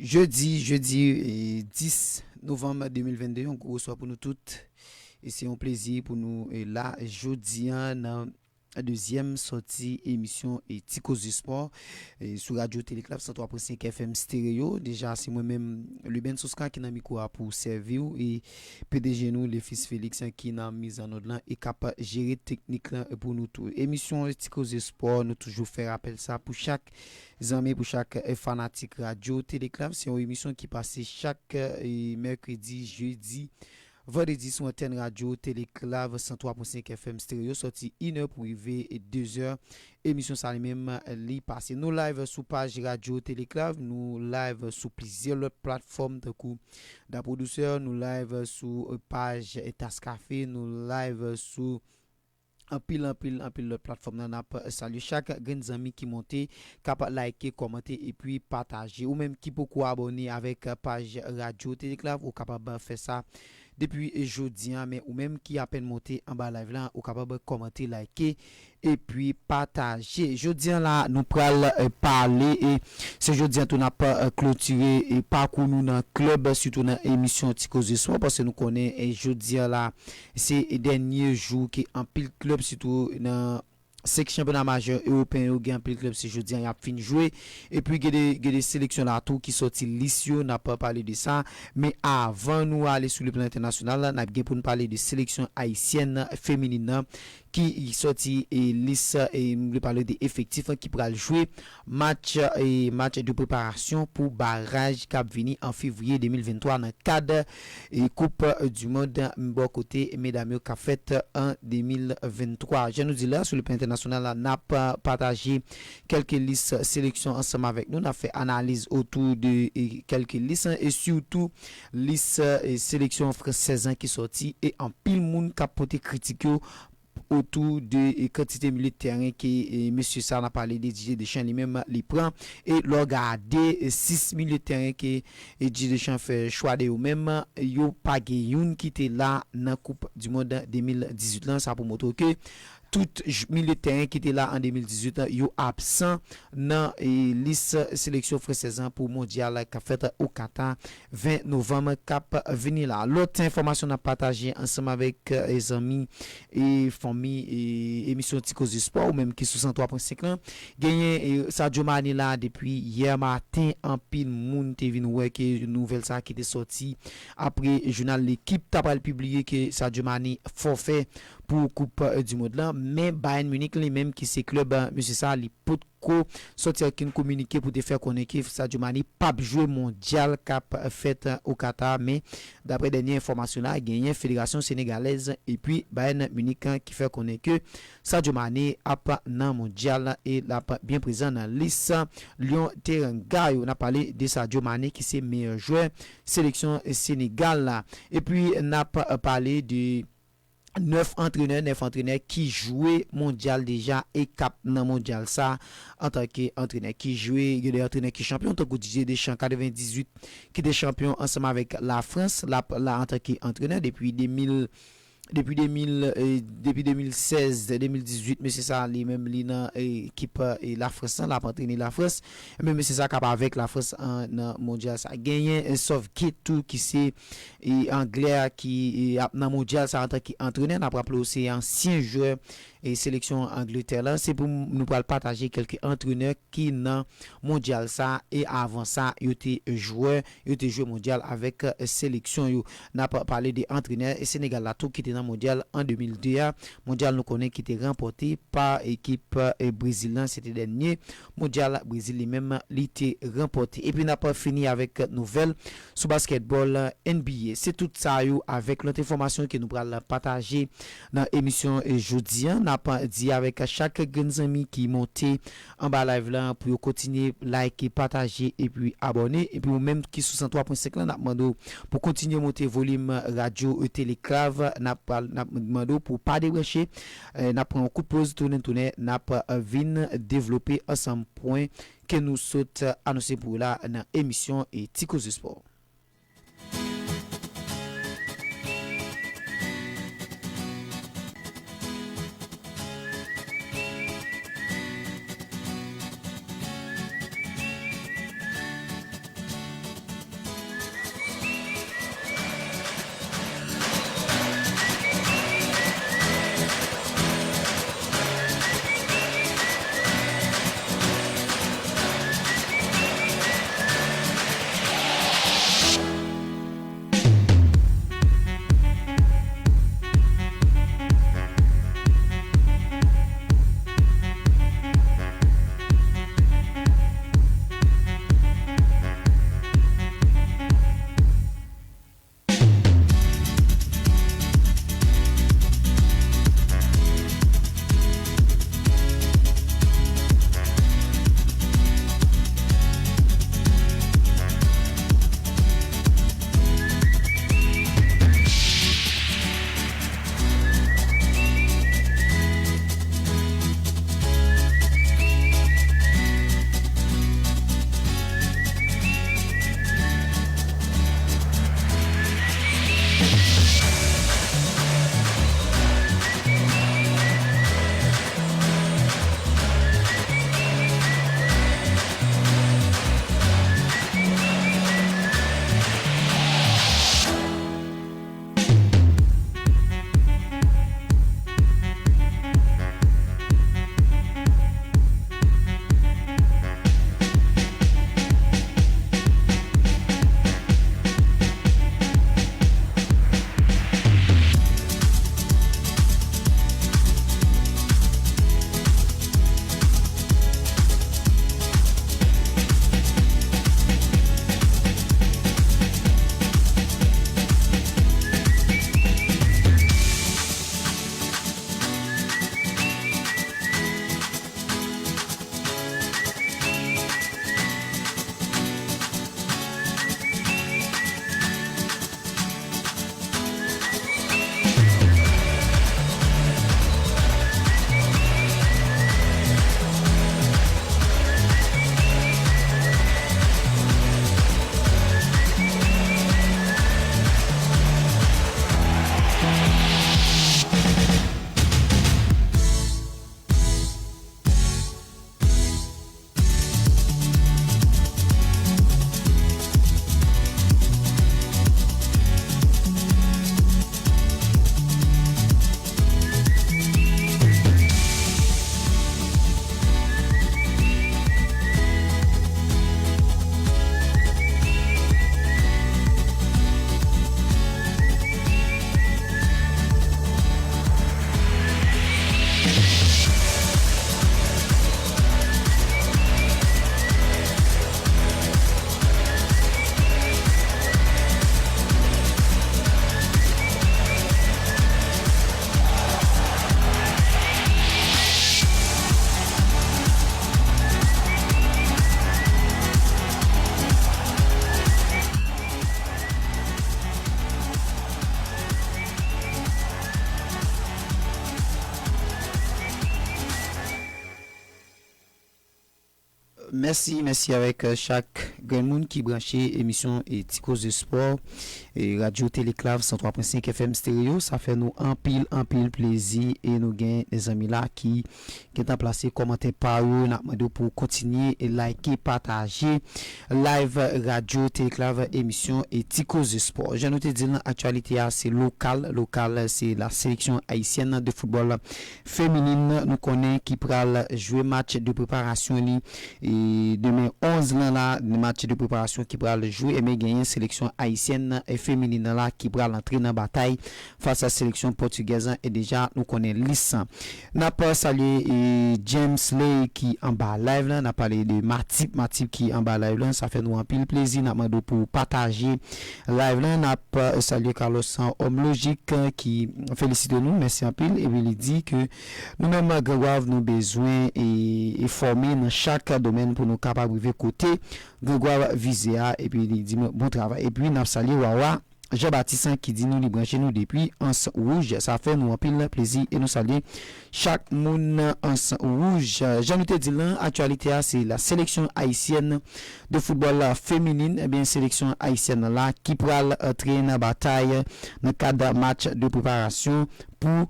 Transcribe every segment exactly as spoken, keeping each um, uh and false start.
Jedi, jedi, e, dis novanm de mil vennde, yon gwo bonswa pou nou tout. E se yon plezi pou nou, e, la jodi a nan dezyèm sòti emisyon, e, Ti Koze Spò, e, sou Radyo Teleklav san twa pwen senk F M Stereo. Deja, se mwen menm, Luben Soska, ki nan mikwo a pou sèvi w. E P D G nou, Lefis Felix, ki nan mizannòd lan e k ap jere teknik lan pou nou tou. Emisyon Ti Koze Spò, nou toujou fè rapèl sa pou chak zanmi, pou chak, e, fanatik Radyo Teleklav. Se yon emisyon ki pase chak, e, mèkredi, jedi, vandredi sou antèn Radyo Teleklav san twa pwen senk F M Stereo, sòti inè pou rive dezè. Emisyon sa li menm, li pase. Nou live sou paj Radyo Teleklav, nou live sou plizyè lòt platfòm tankou Da Producer, nou live sou, e, paj, e, Tas Kafe, nou live sou anpil, anpil, anpil lòt platfòm nan. N ap salye chak grenn zanmi ki monte, k ap like, kòmante epi pataje. Ou menm ki poko abòne avèk paj Radyo Teleklav, ou kapab fè sa depi jodi a, men ou menm ki apèn monte anba live la, ou kapab kòmante, like epi pataje. Jodi a la, nou pral, e, pale, e se jodi a tou n ap, e, klotire, e, pakou nou nan klèb, sitou nan emisyon Ti Koze Spò, paske nou konnen, e, jodi a la, se dènye jou ke anpil klèb, sitou nan senk chanpyona majè ewopeyen yo, gen anpil klèb se jodi a y ap fin jwe. Epi gen de, gen de seleksyon la tou ki sòti lis yo, n ap pale de sa. Men avan nou ale sou le plan entènasyonal la, n ap gen pou n pale de seleksyon ayisyèn feminin nan ki sòti, e, lis, e, m vle pale de efektif ki pral jwe match, e, match de preparasyon pou baraj k ap vini an fevriye de mil venntwa nan kad, e, Koup di Mond bò kote medam yo k ap fèt an de mil venntwa. Jan nou di la, sou le plan entènasyonal la, n ap pataje kèlke lis seleksyon ansanm avèk nou. N ap fè analiz otou de, e, kèlke lis, e sitou lis, e, seleksyon fransèz lan ki sòti, e anpil moun k ap pote kritik yo otou de, e, kantite milye tèren ke, e, mesye sa, n ap pale de Didier Deschamps li menm li pran. E lè w gade, e, sis milye tèren ke, e, Didier Deschamps fè chwa de yo menm, yo pa gen youn ki te la nan Koup di Mond de mil dizuit lan. Sa pou montre w ke tout j-, milye tèren ki te la an de mil dizuit lan, yo absan nan, e, lis seleksyon fransèz lan pou mondyal k ap fèt o Kata ven novanm k ap vini la. Lòt enfòmasyon n ap pataje ansanm avèk, e, zanmi e fanmi, e, emisyon Ti Koze Spò, ou menm ki sou san twa pwen senk lan. Genyen, e, Sadio Mane la depi yè maten, anpil moun te vin wè ke nouvèl sa ki te sòti apre jounal Lekip ta pral pibliye ke Sadio Mane fòfè pou Koup, e, di Mond lan. Men Bayern Munich li menm ki se klèb, e, mesye sa, li potko sòti okenn kominike pou te fè konnen ke Sadio Mane p ap jwe mondyal k ap fèt o Kata. Men daprè dènye enfòmasyon la, genyen Federasyon Senegalèz epi Bayern Munich ki fè konnen ke Sadio Mane ap nan mondyal e l ap byen prezan nan lis Lyon Teranga yo. N ap pale de Sadio Mane ki se meyè jwè seleksyon Senegal la. Epi n ap pale de nèf antrenè, nèf antrenè ki jwe mondyal deja e k ap nan mondyal sa antanke antrenè ki jwe, gen de antrenè ki chanpyon, tankou Didier Deschamps katrevendizuit ki te chanpyon ansanm avèk Lafrans, l ap la antanke antrenè depi de mil, depi de mil, e, depi de mil sèz, de mil dizuit, mesye sa li menm li nan, e, ekip, e, Lafrans lan, l ap antrene Lafrans. Men mesye sa k ap avèk Lafrans an, nan mondyal sa. Genyen, e, Southgate tou ki se e, anglè a ki, e, ap nan mondyal sa antanke antrenè. N ap raple w, se ansyen jwè, e, seleksyon Angletè la. Se pou m-, nou pral pataje kèlke antrenè ki nan mondyal sa, e avan sa, yo te jwè, yo te jwe mondyal avèk, e, seleksyon yo. N ap pale de antrenè, e, Senegal la tou ki te nan mondyal an de mil de a. Mondyal nou konnen ki te ranpòte pa ekip, e, Brezil lan. Se te dènye mondyal Brezil li menm li te ranpòte. Epi n ap fini avèk nouvèl sou baskètbòl N B A. Se tout sa yo avèk lòt enfòmasyon ke nou pral pataje nan emisyon, e, jodi a. N ap di avèk chak grenn zanmi ki monte anba live la pou yo kontinye like, pataje epi abòne. Epi ou menm ki sou san twa pwen senk la, n ap mande w pou kontinye monte volim radyo Teleklav. N ap pral, n ap mande w pou w pa debranche. E, n ap pran yon kout poz, tounen, tounen, n ap, e, vin devlope ansanm pwen ke nou sot anonse pou w la nan emisyon, e, Ti Koze Spò. Mèsi, mèsi avèk chak grenn moun ki branche emisyon e Ti Koze Spò e Radyo Teleklav san twa pwen senk F M Stereo. Sa fè nou anpil, anpil plezi e nou gen de zanmi la ki gentan plase kòmantè pa yo. N ap mande w pou w kontinye e like, pataje live Radyo Teleklav emisyon e Ti Koze Spò. Jan nou te di l nan aktyalite a, se lokal. Lokal, se la seleksyon ayisyèn de foutbòl feminin, nou konnen, ki pral jwe match de preparasyon li e demen onz lan la, match de preparasyon ki pral jwe, ebyen, genyen seleksyon ayisyèn e feminin nan la ki pral antre nan batay fas a seleksyon pòtigèz lan, e deja nou konnen lis lan. N ap salye e James Lay ki anba live lan, n ap pale de Matip, Matip ki anba live lan, sa fè nou anpil plezi, n ap mande w pou w pataje live lan, n ap salye Carlos Homme Logique ki felisite nou, mèsi anpil, epi li di ke nou menm Grangwav nou bezwen e, e fòme nan chak domèn pou nou kapab rive kote Grangwav vize a, epi li di mwen bon travay. Epi n ap salye Wawa Jean Baptiste ki di nou li branche nou depi Anse Rouge. Sa fè nou anpil plezi e nou salye chak moun nan Anse Rouge. Jan nou te di l lan, aktyalite a se la seleksyon ayisyèn de foutbòl feminin. Ebyen, seleksyon ayisyèn nan la ki pral antre nan batay nan kad match de preparasyon pou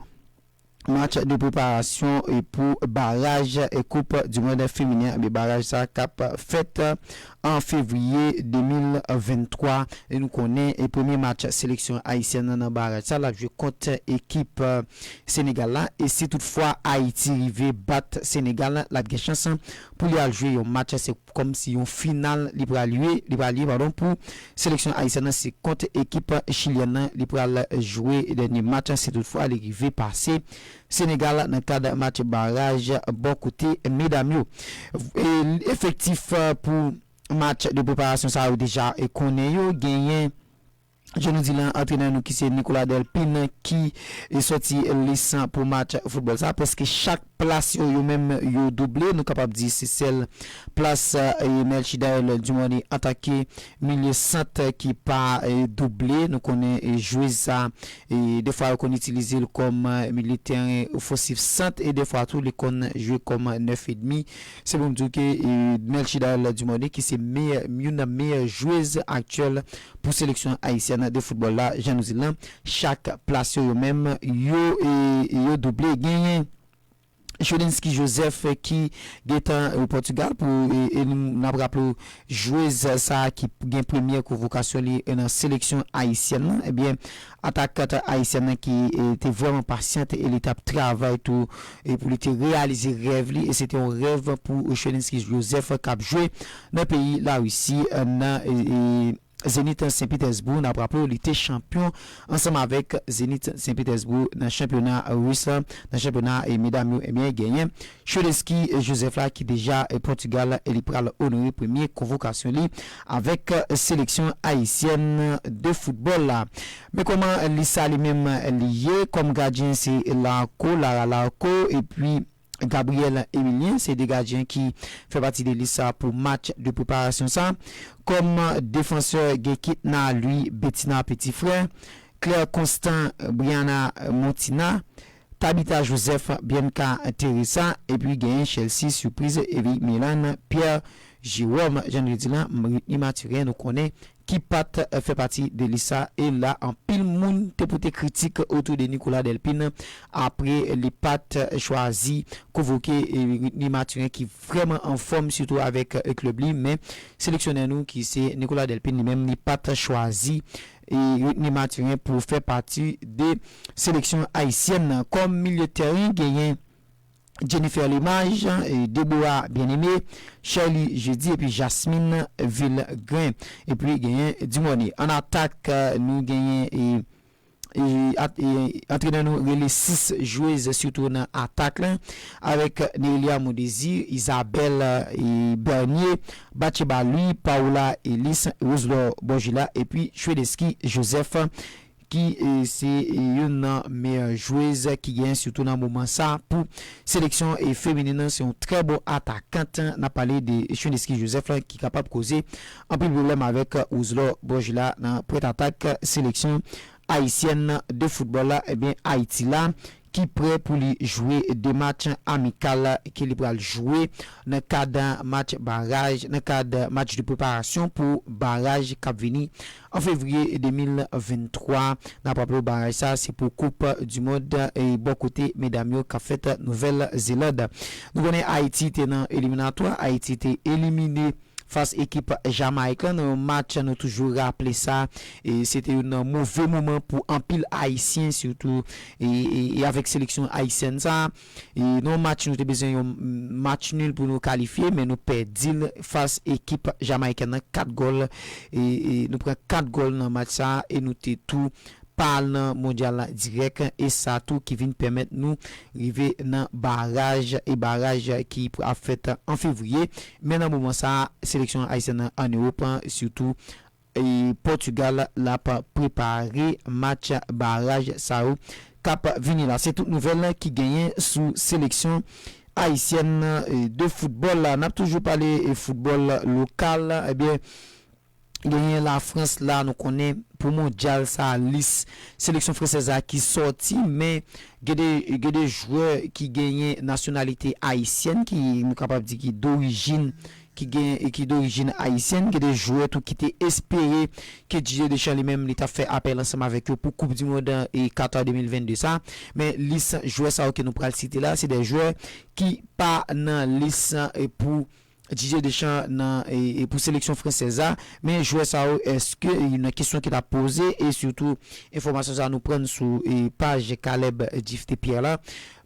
match de preparasyon e pou baraj e Koup di Mond feminen, ebyen, baraj sa k ap fèt an fevriye de mil venntwa. E nou konnen e premye match seleksyon ayisyèn nan nan baraj sa, l ap jwe kont ekip Senegal la. E si toutfwa Ayiti rive bat Senegal, l ap gen chans pou li al jwe yon match, se kòmsi yon final li pral ye, li pral ye, padon, pou seleksyon ayisyèn nan, se kont ekip chilyèn nan li pral jwe dènye match, si toutfwa li rive pase Senegal nan kad match baraj bò kote medam yo. E efektif pou match de preparasyon sa yo deja e konnen yo genyen, jan nou di lan, antrenè nou ki se Nicolas Delpine ki e sòti lis pou match foutbòl sa. Prèske chak plas yo, yo menm yo double. Nou kapab di se sèl plas e Melchidaël Dumornay antanke milye sant ki pa e double. Nou konnen e jwez sa e defwa yo konn itilize l kòm e milye teren ofansif sant e defwa tou li konn jwe kòm nèf edmi. Se pou m di w ke e Melchidaël Dumornay ki se meyè, youn nan meyè jwez aktyèl pou seleksyon ayisyèn de foutbòl la, jan nou di l lan, chak plas yo, yo menm, yo, e, yo double. Genyen Chwedensky Joseph ki gentan o Pòtigal pou, e, e nou, n ap raple w, jwez sa a ki gen premyè konvokasyon li nan seleksyon ayisyèn lan, ebyen, atakan ayisyèn nan ki, e, te vrèman pasyante e li t ap travay tou e pou li te reyalize rèv li, e se te yon rèv pou Chwedensky Joseph k ap jwe nan peyi Larisi, e, nan, e, e, Zenit Sen Pitèsbou. N ap raple w, li te chanpyon ansanm avèk Zenit Sen Pitèsbou nan chanpyona ris lan, nan chanpyona e medam yo, ebyen, genyen Chwedensky Joseph la ki deja e Pòtigal e li pral onore premye konvokasyon li avèk seleksyon ayisyèn de foutbòl la. Men kòman lis sa li menm li ye, kòm gadyen se Larco, Lara Larco, epi Gabriel Emilien, se de gadyen ki fè pati de lis sa pou match de preparasyon sa. Kòm defansè, gen Ketna Louis, Bettina Petit Frère, Claire Constant, Briana Montina, Tabitha Joseph, Bianca Teresa, epi genyen Chelsea sipriz, epi Milan Pierre Jérôme. Jan nou di lan, Ritney Mathurin, nou konnen ki pa t fè pati de lis sa, e la anpil moun te pote kritik otou de Nicolas Delpine apre li pa t chwazi konvoke Ritney Mathurin ki vrèman anfòm, sitou avèk klèb li, men seleksyonè nou ki se Nicolas Delpine li menm li pa t chwazi Ritney Mathurin pou fè pati de seleksyon ayisyèn nan. Kòm milye tèren, genyen Jennifer Lemage, e, Deborah Bien-Aimé, Shirley Jeudi epi Jasmine Vilgrain. Epi genyen Dumornay. An atak, e, nou genyen e, e, at, e, antrenè nou rele sis jwez sitou nan atak lan, avèk Nelia Mondésir, Isabelle e, Bernier, Batcheba Louis, Paola Ellis, Roselor Borgila epi Chwedensky Joseph. ki e, se e, youn nan meyè jwez ki genyen sitou nan moman sa pou seleksyon e feminin nan. Se yon trè bon atakant. N ap pale de Chwedensky Joseph lan ki kapab koze anpil pwoblèm avèk Roselor Borgila nan pwent atak seleksyon ayisyèn de foutbòl la, ebyen Ayiti la, ki prè pou li jwe de match amikal ke li pral jwe nan kad match baraj, nan kad match de preparasyon pou baraj k ap vini an fevriye de mil venntwa. N ap raple w, baraj sa se pou Koup di Mond e bò kote medam yo k ap fèt Nouvèl Zeland. Nou konnen Ayiti te nan eliminatwa, Ayiti te elimine fas ekip Jamayik la nan yon match, nou toujou raple sa. E se te yon move moman pou anpil Ayisyen, sitou e, e, e avèk seleksyon ayisyèn sa. E nan yon match, nou te bezwen yon match nil pou nou kalifye, men nou pèdi l fas ekip jamayikèn nan, kat gòl. E, e nou pran kat gòl nan match sa e nou te tou pa al nan mondyal la dirèk, e sa tou ki vin pèmèt nou rive nan baraj, e baraj ki ap fèt an fevriye. Men nan moman sa, seleksyon ayisyèn nan ann Ewòp, sitou e Pòtigal, l ap prepare match baraj sa yo k ap vini la. Se tout nouvèl ki genyen sou seleksyon ayisyèn e, de foutbòl la. N ap toujou pale e, foutbòl lokal. Ebyen, genyen Lafrans la, nou konnen pou mondyal sa, lis seleksyon fransèz la ki sòti, men gen de, gen de jwè ki genyen nasyonalite ayisyèn, ki nou kapab di ki dorijin, ki gen, ki dorijin ayisyèn, gen de jwè tou ki te espere ke Didier Deschamps li menm li t ap fè apèl ansanm avèk yo pou Koup di Mond e Qatar de mil vennde sa. Men lis jwè sa yo ke nou pral site la, se de jwè ki pa nan lis e, pou Didier Deschamps nan, e, e pou seleksyon fransèz la. Men jwè sa yo, èske, e, nan kesyon ki t ap poze, e sitou enfòmasyon sa nou pran sou e, paj Caleb Gifté Pierre la,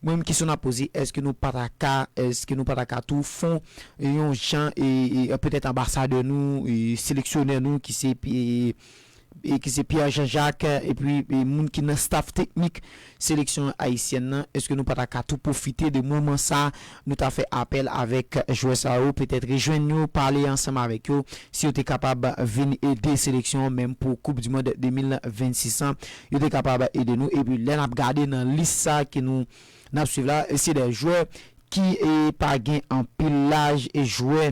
mwen menm kesyon n ap poze, èske nou pa ta ka, èske nou pa ta ka tou fon yon jan e, e petèt anbasadè nou, e seleksyonè nou ki se e, e ki se Pierre Jean-Jacques, epi e, moun ki nan staff teknik seleksyon ayisyèn nan, èske nou pa ta ka tou pwofite de moman sa, nou ta fè apèl avèk jwè sa yo, petèt rejwenn yo, pale ansanm avèk yo, si yo te kapab vin ede seleksyon an menm pou Koup di Mond de mil vennsis an, yo te kapab ede nou. Epi lè n ap gade nan lis sa ke nou n ap swiv la, se de jwè ki e, pa gen anpil laj e jwè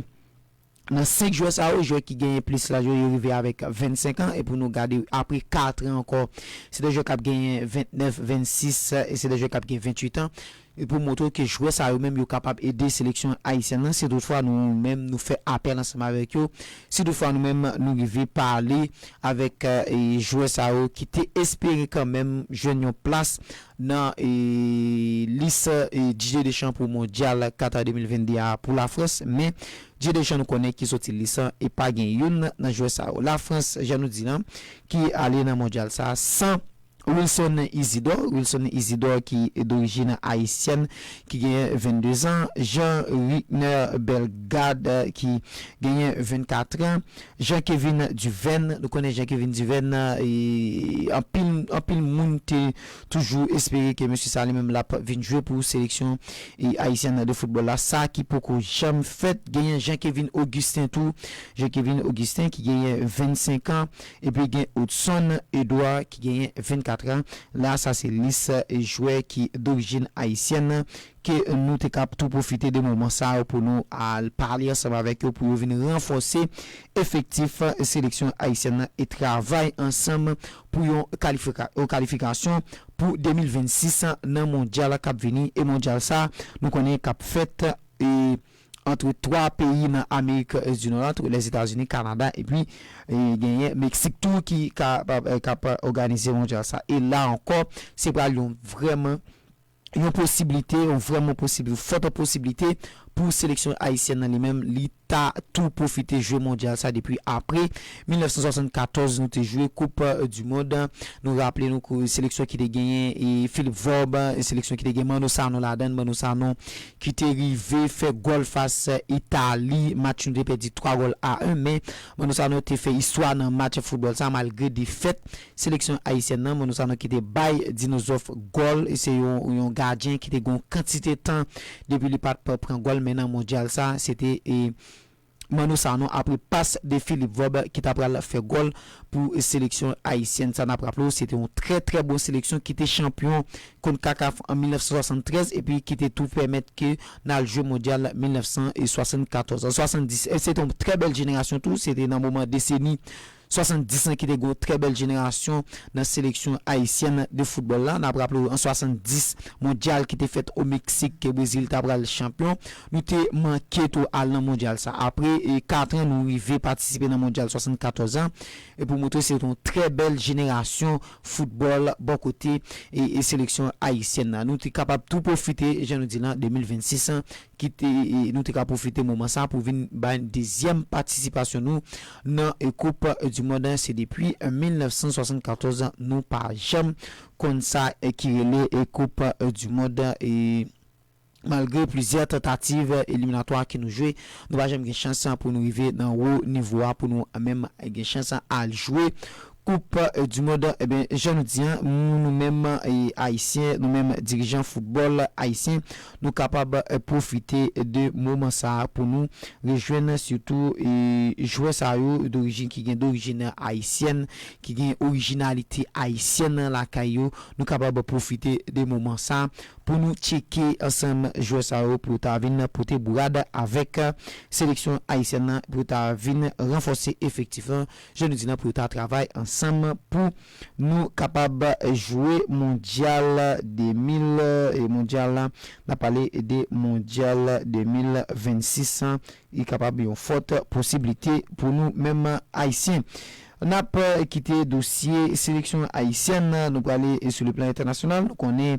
nan senk jwè sa yo, jwè ki genyen plis laj yo, yo rive avèk vennsenk an. E pou nou gade apre kat an ankò, se de jwè k ap genyen vennèf, vennsis, e se de jwè k ap gen vennwit an. E pou montre ke jwè sa yo menm yo kapab ede seleksyon ayisyèn nan, si toutfwa nou menm nou fè apèl ansanm avèk yo, si toutfwa nou menm nou rive pale avèk e, jwè sa yo ki te espere kanmenm jwenn yon plas nan e, lis e, Didier Deschamps pou mondyal Qatar de mil vennde a pou Lafrans, men Didier Deschamps nou konnen ki soti lis lan e pa gen youn nan jwè sa yo. Lafrans, jan nou di lan, ki ale nan mondyal sa san Wilson Isidore. Wilson Isidore ki dorijin ayisyèn, ki genyen vennde zan. Jean Rigner Bellegarde ki genyen vennkat an. Jean Kevin Duvène, nou konnen Jean Kevin Duvène, e, anpil, anpil moun te toujou espere ke mesye sa li menm l ap vin jwe pou seleksyon e, ayisyèn de foutbòl la. Sa ki poko janm fèt. Genyen Jean Kevin Augustin tou. Jean Kevin Augustin ki genyen vennsenk an. Epi gen Hudson Edouard ki genyen vennkat an. La, sa se lis e, jwè ki dorijin ayisyèn ke nou te kap tou pwofite de moman sa yo pou nou al pale ansanm avèk yo pou yo vin ranfòse efektif seleksyon ayisyèn nan e travay ansanm pou yon kalifika-, yon kalifikasyon pou de mil vennsis nan mondyal k ap vini. E mondyal sa, nou konnen k ap fèt e, antre twa peyi nan Amerik di Nò la, antre Lèzetazini, Kanada, epi e, genyen Meksik tou ki ka, e, k ap òganize mondyal sa. E la ankò, se pral yon vrèman yon posiblite, yon vrèman posib, yon fòt posiblite pou seleksyon ayisyèn nan li menm, li ta tou pwofite jwe mondyal sa depi apre mil nèf san swasannkatòz nou te jwe Koup, e, di Mond. Nou raple nou ke seleksyon ki te genyen, e, Philippe Vorbe, e, seleksyon ki te gen Mano Sanon ladan, Mano Sanon ki te rive fè gòl fas Itali, match nou te pèdi twa gòl a en, men Mano Sanon te fè istwa nan match foutbòl sa malgre defèt seleksyon ayisyèn nan, Mano Sanon ki te bay Dinozòf gòl, e se yon, yon gadyen ki te gen yon kantite tan depi li pa t pran gòl, men nan mondyal sa, se te e, Mano Sanon apre pas de Philippe Vorbe ki ta pral fè gòl pou seleksyon ayisyèn. Sa n ap raple w, se te yon trè, trè bon seleksyon ki te chanpyon CONCACAF an mil nèf san swasann trèz epi ki te tou pèmèt ke n al jwe mondyal mil nèf san swasann katòz. An swasann dis, e se te yon trè bèl jenerasyon tou, se te nan moman deseni swasanndis lan ki te gen yon trè bèl jenerasyon nan seleksyon ayisyèn de foutbòl la. N ap raple w, an swasanndis, mondyal ki te fèt o Meksik, ke Brezil ta pral chanpyon, nou te manke tou al nan mondyal sa. Apre e, kat an, nou rive patisipe nan mondyal swasannkatòz an, e pou montre se yon trè bèl jenerasyon foutbòl bò kote e, e seleksyon ayisyèn nan. Nou te kapab tou pwofite, jan nou di lan, de mil vennsis an, ki te, e, nou te ka pwofite moman sa pou vin bay dezyèm patisipasyon nou nan e, Koup di Mond. Se depi e, mil nèf san swasannkatòz nou pa janm konn sa e, ki rele e, Koup e, di Mond. E malgre plizyè tantativ eliminatwa ke nou jwe, nou pa janm gen chans pou nou rive nan wo nivo a pou nou menm gen chans al jwe Koup e, di Mond. Ebyen, jan nou di an, nou menm e, ayisyen, nou menm dirijan foutbòl ayisyen, nou kapab e, pwofite de moman sa a pou nou rejwenn sitou e, jwè sa yo dorijin, ki gen dorijin ayisyèn, ki gen orijinalite ayisyèn lakay yo. Nou kapab pwofite de moman sa a pou nou tcheke ansanm jwè sa yo pou yo ta vin pote bourad avèk seleksyon ayisyèn nan, pou yo ta vin ranfòse efektif lan, jan nou di lan, pou yo ta travay ansanm pou nou kapab jwe mondyal de mil, e mondyal la, n ap pale de mondyal de mil vennsis an, li kapab yon fòt posiblite pou nou menm ayisyen. N ap e, kite dosye seleksyon ayisyèn nan, nou prale e, sou le plan entènasyonal. Nou konnen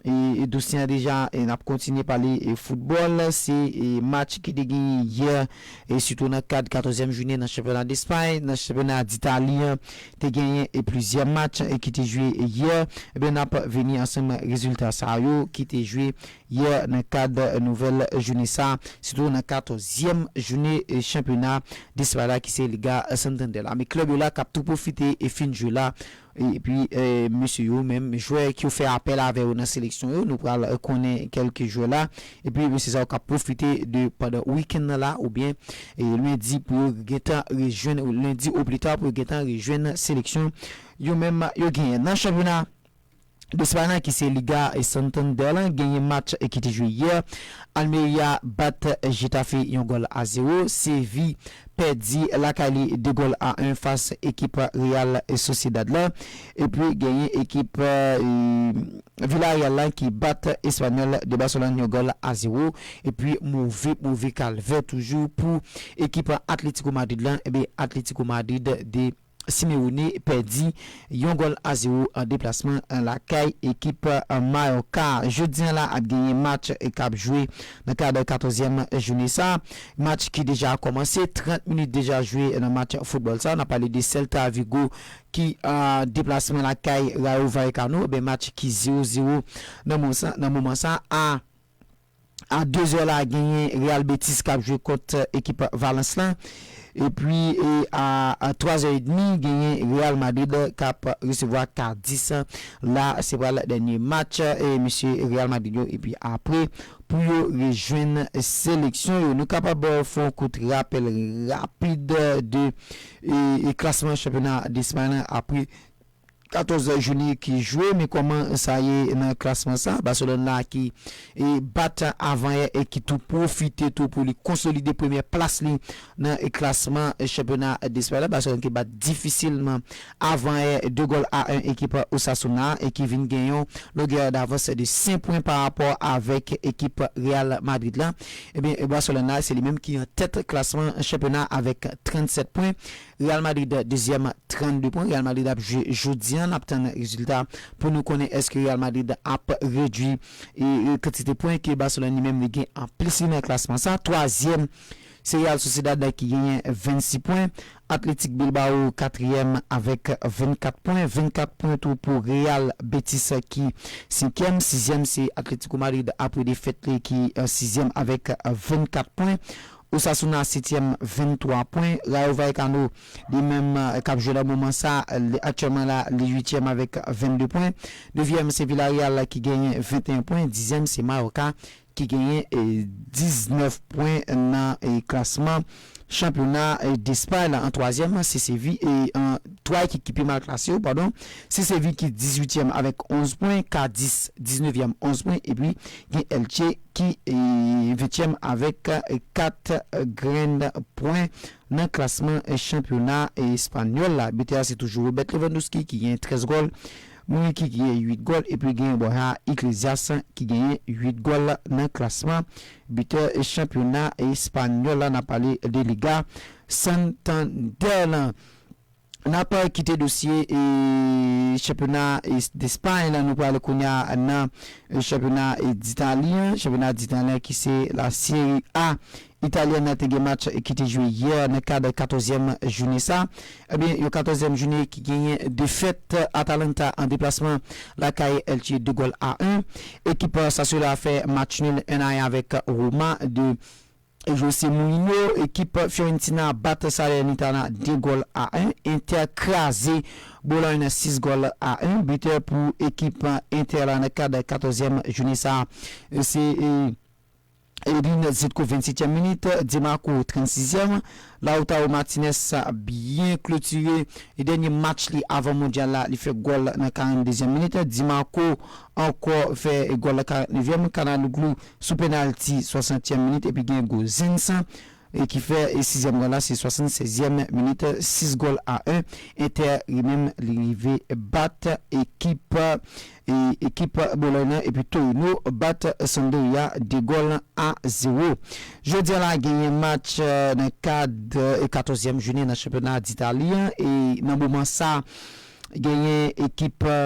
e, e dosye an deja, e n ap kontinye pale e, foutbòl. Se e, match ki te genyen yè, e sitou nan kad katòzyèm jounen nan chanpyona Despay, nan chanpyona Ditali an, te genyen e, plizyè match e, ki te jwe yè. Ebyen, n ap vini ansanm rezilta sa yo ki te jwe yè nan kad nouvèl jounen sa, sitou nan katòzyèm jounen e, chanpyona Despay la, ki se Liga Santander la. Men klèb yo la k ap tou pwofite e, fin jwe la. Epi e, mesye yo menm, jwè ki yo fè apèl avè yo nan seleksyon yo, nou pral e, konnen kèlke jwè la. Epi mesye sa yo k ap pwofite de pandan wikenn nan la, oubyen e, lendi pou yo gentan rejwenn, lendi oplita pou yo gentan rejwenn seleksyon yo menm yo genyen nan chanpyona Despay la, ki se Liga e, Santander lan, genyen match e, ki te jwe yè. Almeria bat Getafe yon gòl a zewo. Sevi pèdi lakay li de gòl a en fas ekip Real Sociedad la. Epi genyen ekip e, Villarreal la ki bat Espanyòl de Barcelone yon gòl a zewo. Epi move, move kalvè toujou pou ekip Atletico Madrid la. Ebyen, Atletico Madrid de Simeone pèdi yon gòl a zewo an deplasman lakay ekip Mallorca. Jodi an la ap genyen match k ap jwe nan kad katòzyèm jounen sa. Match ki deja kòmanse, trant minit deja jwe nan match foutbòl sa. N ap pale de Celta Vigo ki an deplasman lakay Rayo Vallecano. Ebyen, match ki zewo zewo nan moman sa, nan moman sa. A a dezè la, genyen Real Betis k ap jwe kont ekip Valence lan. Epi e, a, a twazè edmi, genyen Real Madrid k ap resevwa Cadiz. La, se pral dènye match e, mesye Real Madrid yo. Epi apre, pou yo rejwenn seleksyon yo. Nou kapab fè yon kout rapèl rapid de e, e klasman chanpyona Despay lan apre katòz jounen ki jwe. Men kòman sa ye nan klasman sa? Barcelone la ki e, bat avanyè e ki tou pwofite tou pou li konsolide premyè plas li nan e, klasman e, chanpyona Despay la. Barcelone ki bat difisilman avanyè de gòl a en ekip Osasuna e ki vin gen yon longè davans de senk pwen pa rapò avèk ekip Real Madrid la. Ebyen, Barcelone la, se li menm ki an tèt klasman chanpyona avèk trannsèt pwen. Real Madrid dezyèm, trannde pwen. Real Madrid ap jwe jodi an. N ap tann rezilta pou nou konnen èske Real Madrid ap redui e, e kantite pwen ke Barcelone li menm li gen an plis li nan klasman sa. Twazyèm, se Real Sociedad ki genyen vennsis pwen. Athletic Bilbao katriyèm avèk vennkat pwen. Vennkat pwen tou pou Real Betis ki senkyèm. Sizyèm, se Atletico Madrid apre defèt li ki e, sizyèm avèk vennkat pwen. Osasuna setyèm, venntwa pwen. Rayo Vallecano, li menm, e, k ap jwe nan moman sa, li, aktyèlman la, li uityèm avèk vennde pwen. Nevyèm, se Villarreal ki genyen venteyen pwen. Dizyèm, se Mallorca ki genyen, e, diznèf pwen nan, e, klasman chanpyona, e, Despay la. An twazyèm, se Sevi-, e, an twa ekip ki pi mal klase yo, padon, se Seville ki dizuityèm avèk onz pwen, Cadiz diznevyèm onz pwen, epi gen Elche ki e, ventyèm avèk e, kat grenn pwen nan klasman e, chanpyona espanyòl la. Bitè a se toujou Robert Lewandowski ki gen trèz gòl, Muriqi ki gen uit gòl, epi gen Borja Iglesias ki genyen uit gòl nan klasman bitè e, chanpyona espanyòl la. N ap pale de Liga Santander lan. N ap kite dosye e, chanpyona e, Despay la, nou prale kounye a nan e, chanpyona e, Ditali an. Chanpyona Ditali an ki se la Serie A italyèn nan te gen match ki te jwe yè nan kad katòzyèm jounen sa. Ebyen, yon katòzyèm jounen ki genyen defèt Atalanta an deplasman lakay Elche de gòl a en. Ekip Sassuolo a fè match nul en a en avèk Roma de Jose Mourinho. Ekip Fiorentina bat Salernitana de gòl a en. Inter kraze Bologne sis gòl a en. Bitè pou ekip Inter la nan kad katòzyèm jounen sa, se e, Edin Dzeko, vennsetyèm minit, Di Marco, trannsizyèm. Lautaro Martinez byen klotire e dènye match li avan mondyal la, li fè gòl nan karanndezyèm minit. Di Marco ankò fè gòl nan karanneyèm. Calhanoglu sou penalti, swasantyèm minit, epi gen Gosens e ki fè e sizyèm gòl la, se swasannsèzyèm minit, sis gòl a en. Inter li menm li rive bat ekip e, ekip Bologne nan, epi Torino bat Sampdoria de gòl a zewo. Jodi a la genyen match e, nan kad e, katòzyèm jounen nan chanpyona Ditali an, e nan moman sa genyen ekip e,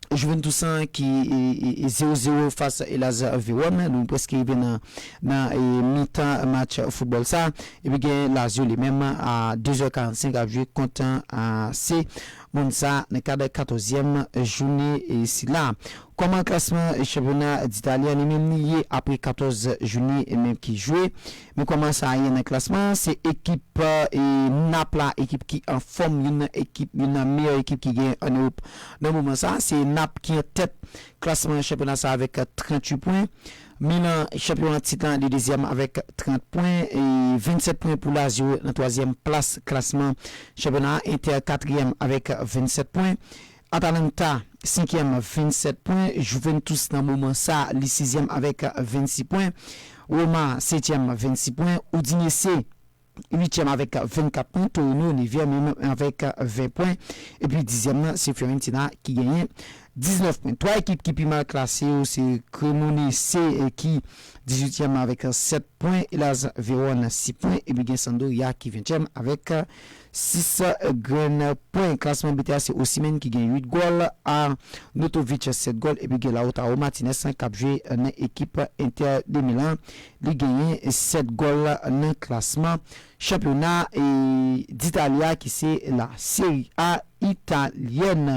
Juventus an ki e, e, e, zewo zewo fas Hellas Verona. Nou prèske rive nan, nan e, mitan match foutbòl sa. Epi gen Lazio li menm a dezè karannsenk ap jwe kont a se moun sa nan kad katòzyèm jounen e, sila. Kòman klasman chanpyona Ditali an li menm li ye apre katòz jounen e, menm ki jwe? Men kòman sa ye nan klasman an, se ekip e, Nap la, ekip ki anfòm, youn nan ekip, youn nan meyè ekip ki gen an Ewòp nan moman sa. Se Nap ki an tèt klasman chanpyona sa avèk tranntuit pwen. Milan, chanpyon an tit lan, li dezyèm avèk trant pwen e vennsèt pwen pou Lazio nan twazyèm plas klasman chanpyona a. Inter katriyèm avèk vennsèt pwen. Atalanta senkyèm, vennsèt pwen. Juventus nan moman sa, li sizyèm avèk vennsis pwen. Roma setyèm, vennsis pwen. Udinese uityèm avèk vennkat pwen, Torino nevyèm avèk ven pwen, epi dizyèm nan se Fiorentina ki genyen diznèf pwen. Twa ekip ki pi mal klase yo se Cremonese e ki dizuityèm avèk sèt pwen, Hellas Verona sis pwen, epi gen Sampdoria ki ventyèm avèk sis grenn pwen. Klasman bitè a se Osimhen ki gen uit gòl, Arnautovic sèt gòl, epi gen Lautaro Martinez k ap jwe nan ekip Inter de Milan. Li genyen sèt gòl nan klasman chanpyona e, Ditali a ki se la Serie A italyèn.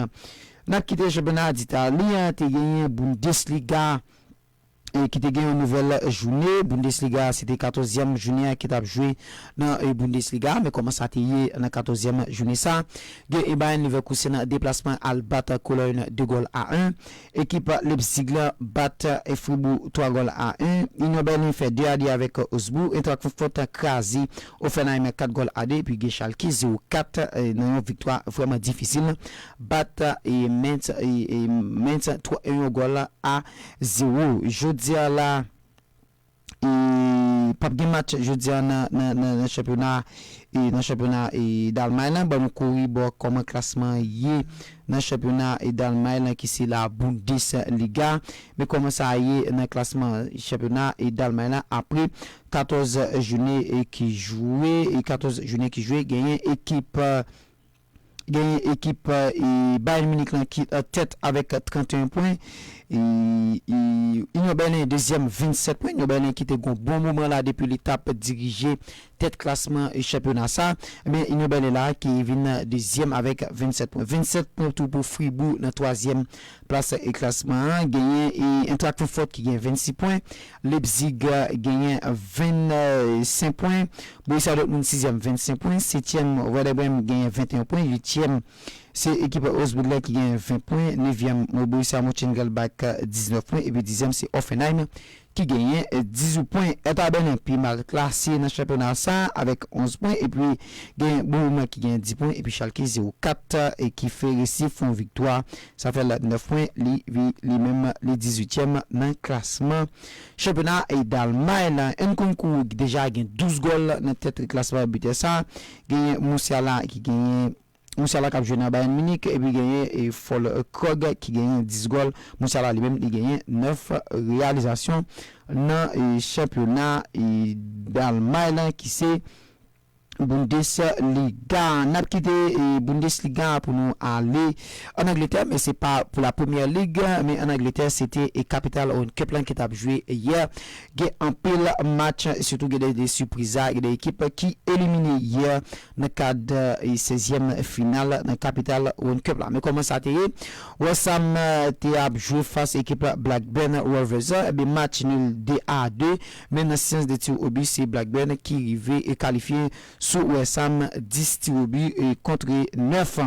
N ap kite chanpyona Ditali an, te genyen Bundesliga e, ki te gen yon nouvèl jounen. Bundesliga, se te katòzyèm jounen an ki t ap jwe nan e, Bundesliga. Men kòman sa te ye nan katòzyèm jounen sa? Gen e, Bayern Leverkusen deplasman al bat Cologne de gòl a en. Ekip Leipzig la bat e, Fribourg twa gòl a en. Union Berlin fè de a de avèk Augsburg. Eintracht Francfort kraze Hoffenheim kat gòl a de. Epi gen Schalke zewo kat e, nan yon viktwa vrèman difisil. Bat e, Mainz, e, e, Mainz twa, yon gòl a zewo. Jodi a la, e, p ap gen match jodi a nan, nan, nan, nan chanpyona, e, nan chanpyona e, Dalmay lan. Ban nou kouri bò kòman klasman ye nan chanpyona e, Dalmay lan ki se la Bundesliga. Men kòman sa ye nan klasman chanpyona e, Dalmay lan apre katòz jounen e, ki jwe, e katòz jounen ki jwe, genyen ekip e, genyen ekip e, Bayern Munich lan ki an tèt avèk trannteyen pwen. E, e, Union Berlin dezyèm, vennsèt pwen. Union Berlin ki te gon bon moman la depi li t ap dirije tèt klasman e, chanpyona sa. Ebyen, Union Berlin la ki vin dezyèm avèk vennsèt pwen. Vennsèt pwen tou pou Fribourg nan twazyèm plas e, klasman an. Genyen e, Eintracht Francfort ki gen vennsis pwen. Leipzig e, genyen vennsenk pwen. Borussia Dortmund sizyèm, vennsenk pwen. Setyèm, Werder Bremen genyen venteyen pwen. Uityèm, se ekip Augsburg la ki genyen ven pwen. Nevyèm, Borussia Mönchengladbach, diznèf pwen. Epi dizyèm, se Hoffenheim, ki genyen dizuit pwen. Hertha Berlin pi mal klase nan chanpyona sa avèk onz pwen, epi gen Bochum ki genyen dis pwen, epi Schalke zewo kat, e ki fè resi fè yon viktwa. Sa fè l nèf pwen, li, li, li menm li dizuityèm nan klasman chanpyona e Dalmay la. Nkunku deja gen douz gòl nan tèt klasman biten sa. Genyen Musiala ki genyen Musiala k ap jwe nan Bayern Munich, epi genyen e Füllkrug ki genyen dis gòl. Musiala li menm li genyen nèf reyalizasyon nan e chanpyona e Dalmay la ki se Bundesliga. N ap kite e Bundesliga pou nou ale ann Angletè, men se pa pou la Premier League, men ann Angletè se te e Capital One Cup lan ki t ap jwe yè. Gen anpil match, sitou gen de, de sipriz, gen de ekip ki elimine yè nan kad e sèzyèm final nan Capital One Cup la. Men kòman sa te ye? West Ham e te ap jwe fas ekip Blackburn Rovers, ebyen match nul de a de, men nan seyans de tir au but se Blackburn ki rive e kalifye sou West Ham, dis tir au but e kont nèf.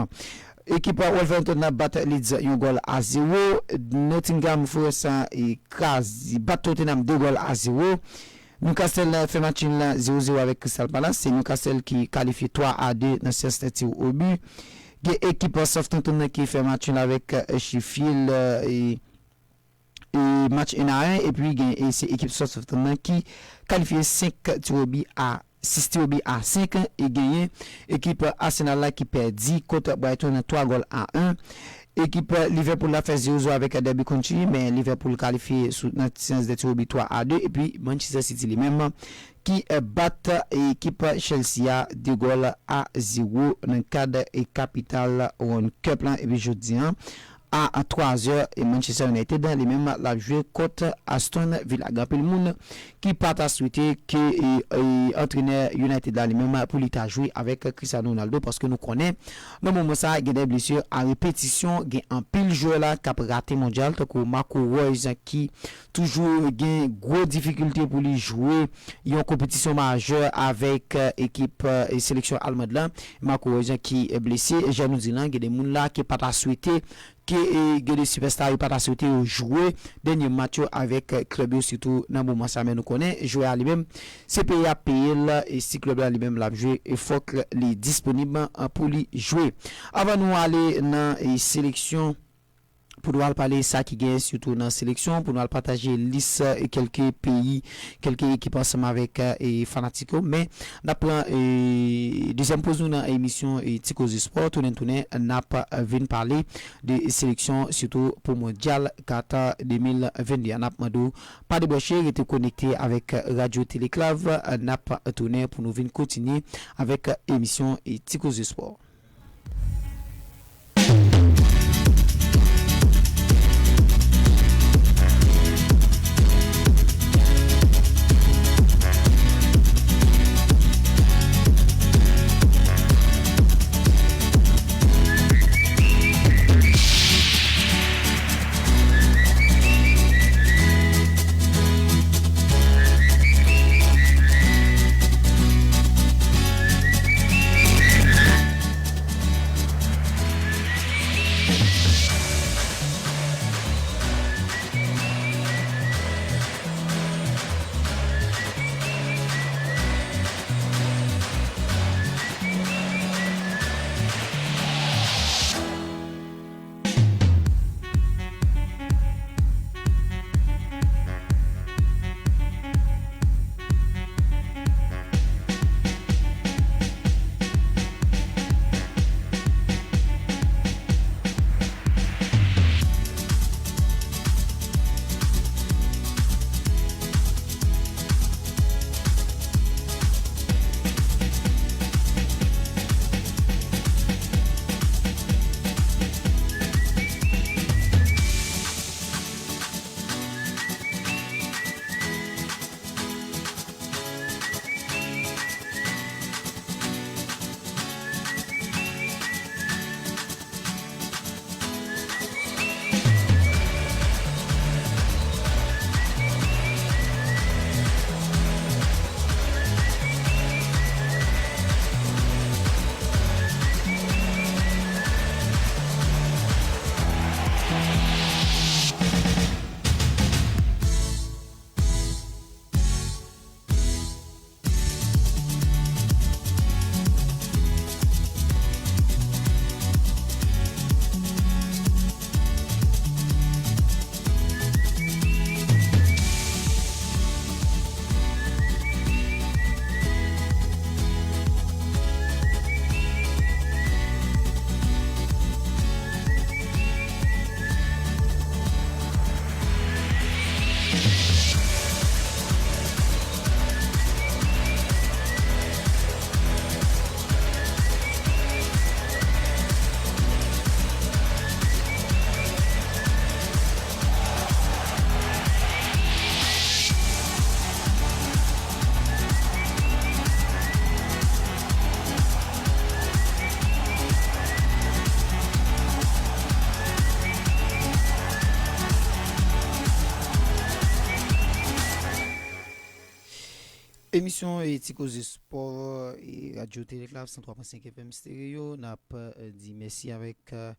Ekip Wolverhampton nan bat Leeds yon gòl a zewo. Nottingham Forest e kraze, bat Tottenham de gòl a zewo. Newcastle fè match nul la zewo zewo avèk Crystal Palace. Se Newcastle ki kalifye twa a de nan seyans tir au but. Gen ekip Southampton nan ki fè match nul avèk e Sheffield e e match en a en, epi gen e se ekip Southampton nan ki kalifye senk tir au but a sis tir au but a senk, e genyen ekip Arsenal la ki pèdi kont Brighton twa gòl a en. Ekip Liverpool la fè zewo zewo avèk Derby County, men Liverpool kalifye sou nan seyans de tir au but twa a de, epi Manchester City li menm ki e bat ekip Chelsea a de gòl a zewo nan kad e Capital One Cup la, epi jodi an a twa zè, e Manchester United li menm l ap jwe kont Aston Villa. Gen anpil moun ki pa ta swete ke e, e, antrenè United la li menm pou li ta jwe avèk Cristiano Ronaldo, paske nou konnen nan moman sa gen de blesi a repetisyon, gen anpil jwè la k ap rate mondyal, tankou Marco Reus ki toujou gen gwo difikilte pou li jwe yon konpetisyon majè avèk e, ekip e, seleksyon almand la. Marco Reus ki e, blese, jan nou di lan, gen de moun la ki pa ta swete ke e, gen de sipèsta yo pa ta swete yo jwe dènye match yo avèk e, klèb yo, sitou nan moman sa. Men nou konnen jwè a li menm, se peyi a peye l, e si klèb la li menm l ap jwe, e fòk li disponib an pou li jwe. Anvan nou ale nan e, seleksyon, pou nou al pale sa ki genyen sitou nan seleksyon, pou nou al pataje lis e, kèlke peyi, kèlke ekip ansanm avèk e, fanatik yo. Men n ap pran e, dezyèm poz nou nan emisyon e, Ti Koze Spò. Tounen tounen, n ap e, vin pale de seleksyon, sitou pou Mondyal Qatar de mil venn de a. N ap mande w pa debranche, rete konekte avèk Radyo Teleklav. N ap tounen pou nou vin kontinye avèk emisyon e, Ti Koze Spò. Emisyon e Ti Koze Spò e Radyo Teleklav san twa pwen senk F M Stereo. N ap eh, di mèsi avèk eh,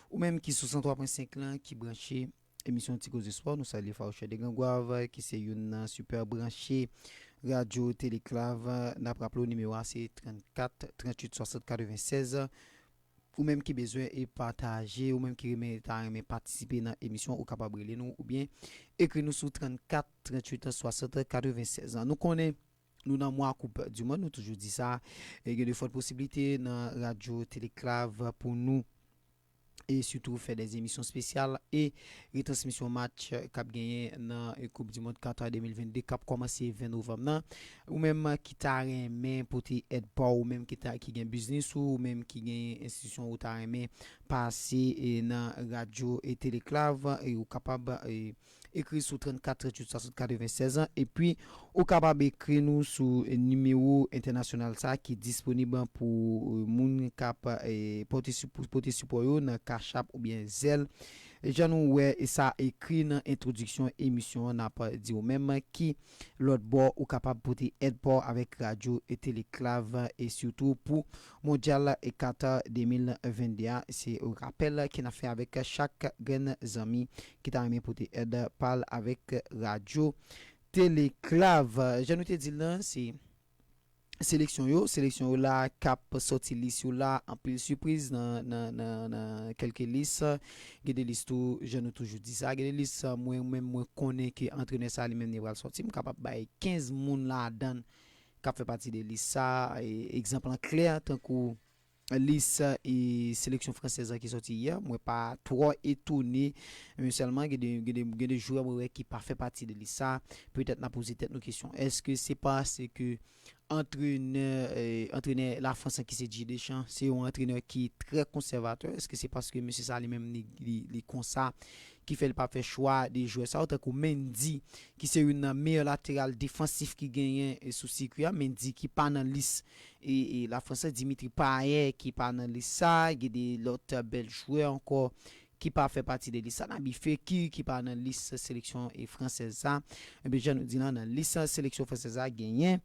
ou menm ki sou san twa pwen senk lan, ki branche emisyon Ti Koze Spò. Nou salye Farouche de Grangwav, ki se youn nan sipè branche Radyo Teleklav. N ap raple w, nimewo a se trannkat tranntuit swasant katrevennsèz. Ou menm ki bezwen e pataje, ou menm ki renmen, ta renmen patisipe nan emisyon, ou kapab rele nou oubyen ekri nou sou trannkat tranntuit swasant katrevennsèz. Nou konnen nou nan mwa Koup di Mond, nou toujou di sa. E gen de fòt posiblite nan Radyo Teleklav pou nou e sitou fè de emisyon espesyal e retransmisyon match k ap genyen nan Koup di Mond Qatar de mil vennde k ap kòmanse ven novanm nan. Ou menm ki ta renmen pote èd pa w, ou menm ki ta, ki gen biznis ou, ou menm ki gen enstitisyon ou ta renmen pase e nan Radyo e Teleklav, e ou kapab e ekri sou trannkat tranntuit swasant katrevennsèz an, epi ou kapab ekri nou sou nimewo entènasyonal sa ki disponib pou eh, moun k ap eh, pote sipò yo nan Cash App oubyen Zelle. Jan nou wè sa ekri nan entwodiksyon emisyon an, n ap di w menm ki lòt bò ou kapab pote èd pa w avèk Radyo e Teleklav, e sitou pou Mondyal e Qatar de mil vennde a. Se rapèl ke n ap fè avèk chak grenn zanmi ki ta renmen pote èd pa l avèk Radyo Teleklav. Jan nou te di l lan, se seleksyon yo, seleksyon yo la k ap sòti lis yo la, anpil sipriz nan, nan, nan, nan kèlke lis. Gen de lis tou, jan nou toujou di sa, gen de lis, mwen menm mwen konnen ke antrenè sa li menm li pral sòti, m kapab bay kenz moun ladan k ap fè pati de lis sa. E, egzanp lan klè, tankou lis e seleksyon fransèz la ki sòti yè, mwen pa twò etone, men sèlman gen de, gen de, gen de jwè mwen wè ki pa fè pati de lis sa. Petèt n a poze tèt nou kesyon, èske se paske antrenè, eh, antrenè Lafrans lan ki se Didier Deschamps, se yon antrenè ki trè konsèvatè? Èske se paske mesye sa li menm li, li, li konsa ki fè li pa fè chwa de jwè sa yo, tankou Mendy, ki se youn nan meyè lateral defansif ki genyen e sou sikwi a, Mendy ki pa nan lis e, e Lafrans lan, Dimitri Payet ki pa nan lis sa, gen de lòt bèl jwè ankò ki pa fè pati de lis sa, Naby Fekir ki pa nan lis seleksyon e fransèz sa. Ebyen, jan nou di lan, nan lis seleksyon fransèz sa, genyen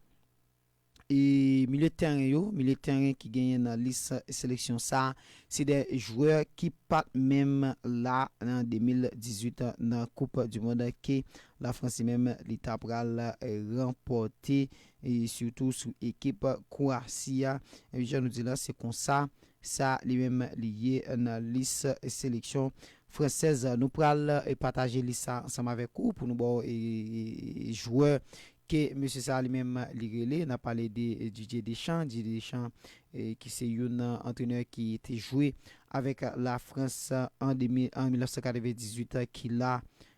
e milye tèren yo, milye tèren ki genyen nan lis seleksyon sa, se de jwè ki pa t menm la nan de mil dizuit nan Koup di Mond ke Lafrans li menm li ta pral eh, ranpòte, e sitou sou ekip Kwasi a. E jan nou di la, se konsa sa li menm li ye nan lis seleksyon fransèz. Nou pral eh, pataje lis sa ansanm avèk ou pou nou ba w eh, eh, jwè ke mesye sa li menm li rele. N ap pale de eh, Didier Deschamps. Didier Deschamps, eh, ki se youn nan antrenè ki te jwe avèk Lafrans an de mil, an mil nèf san katrevendizuit, ki la,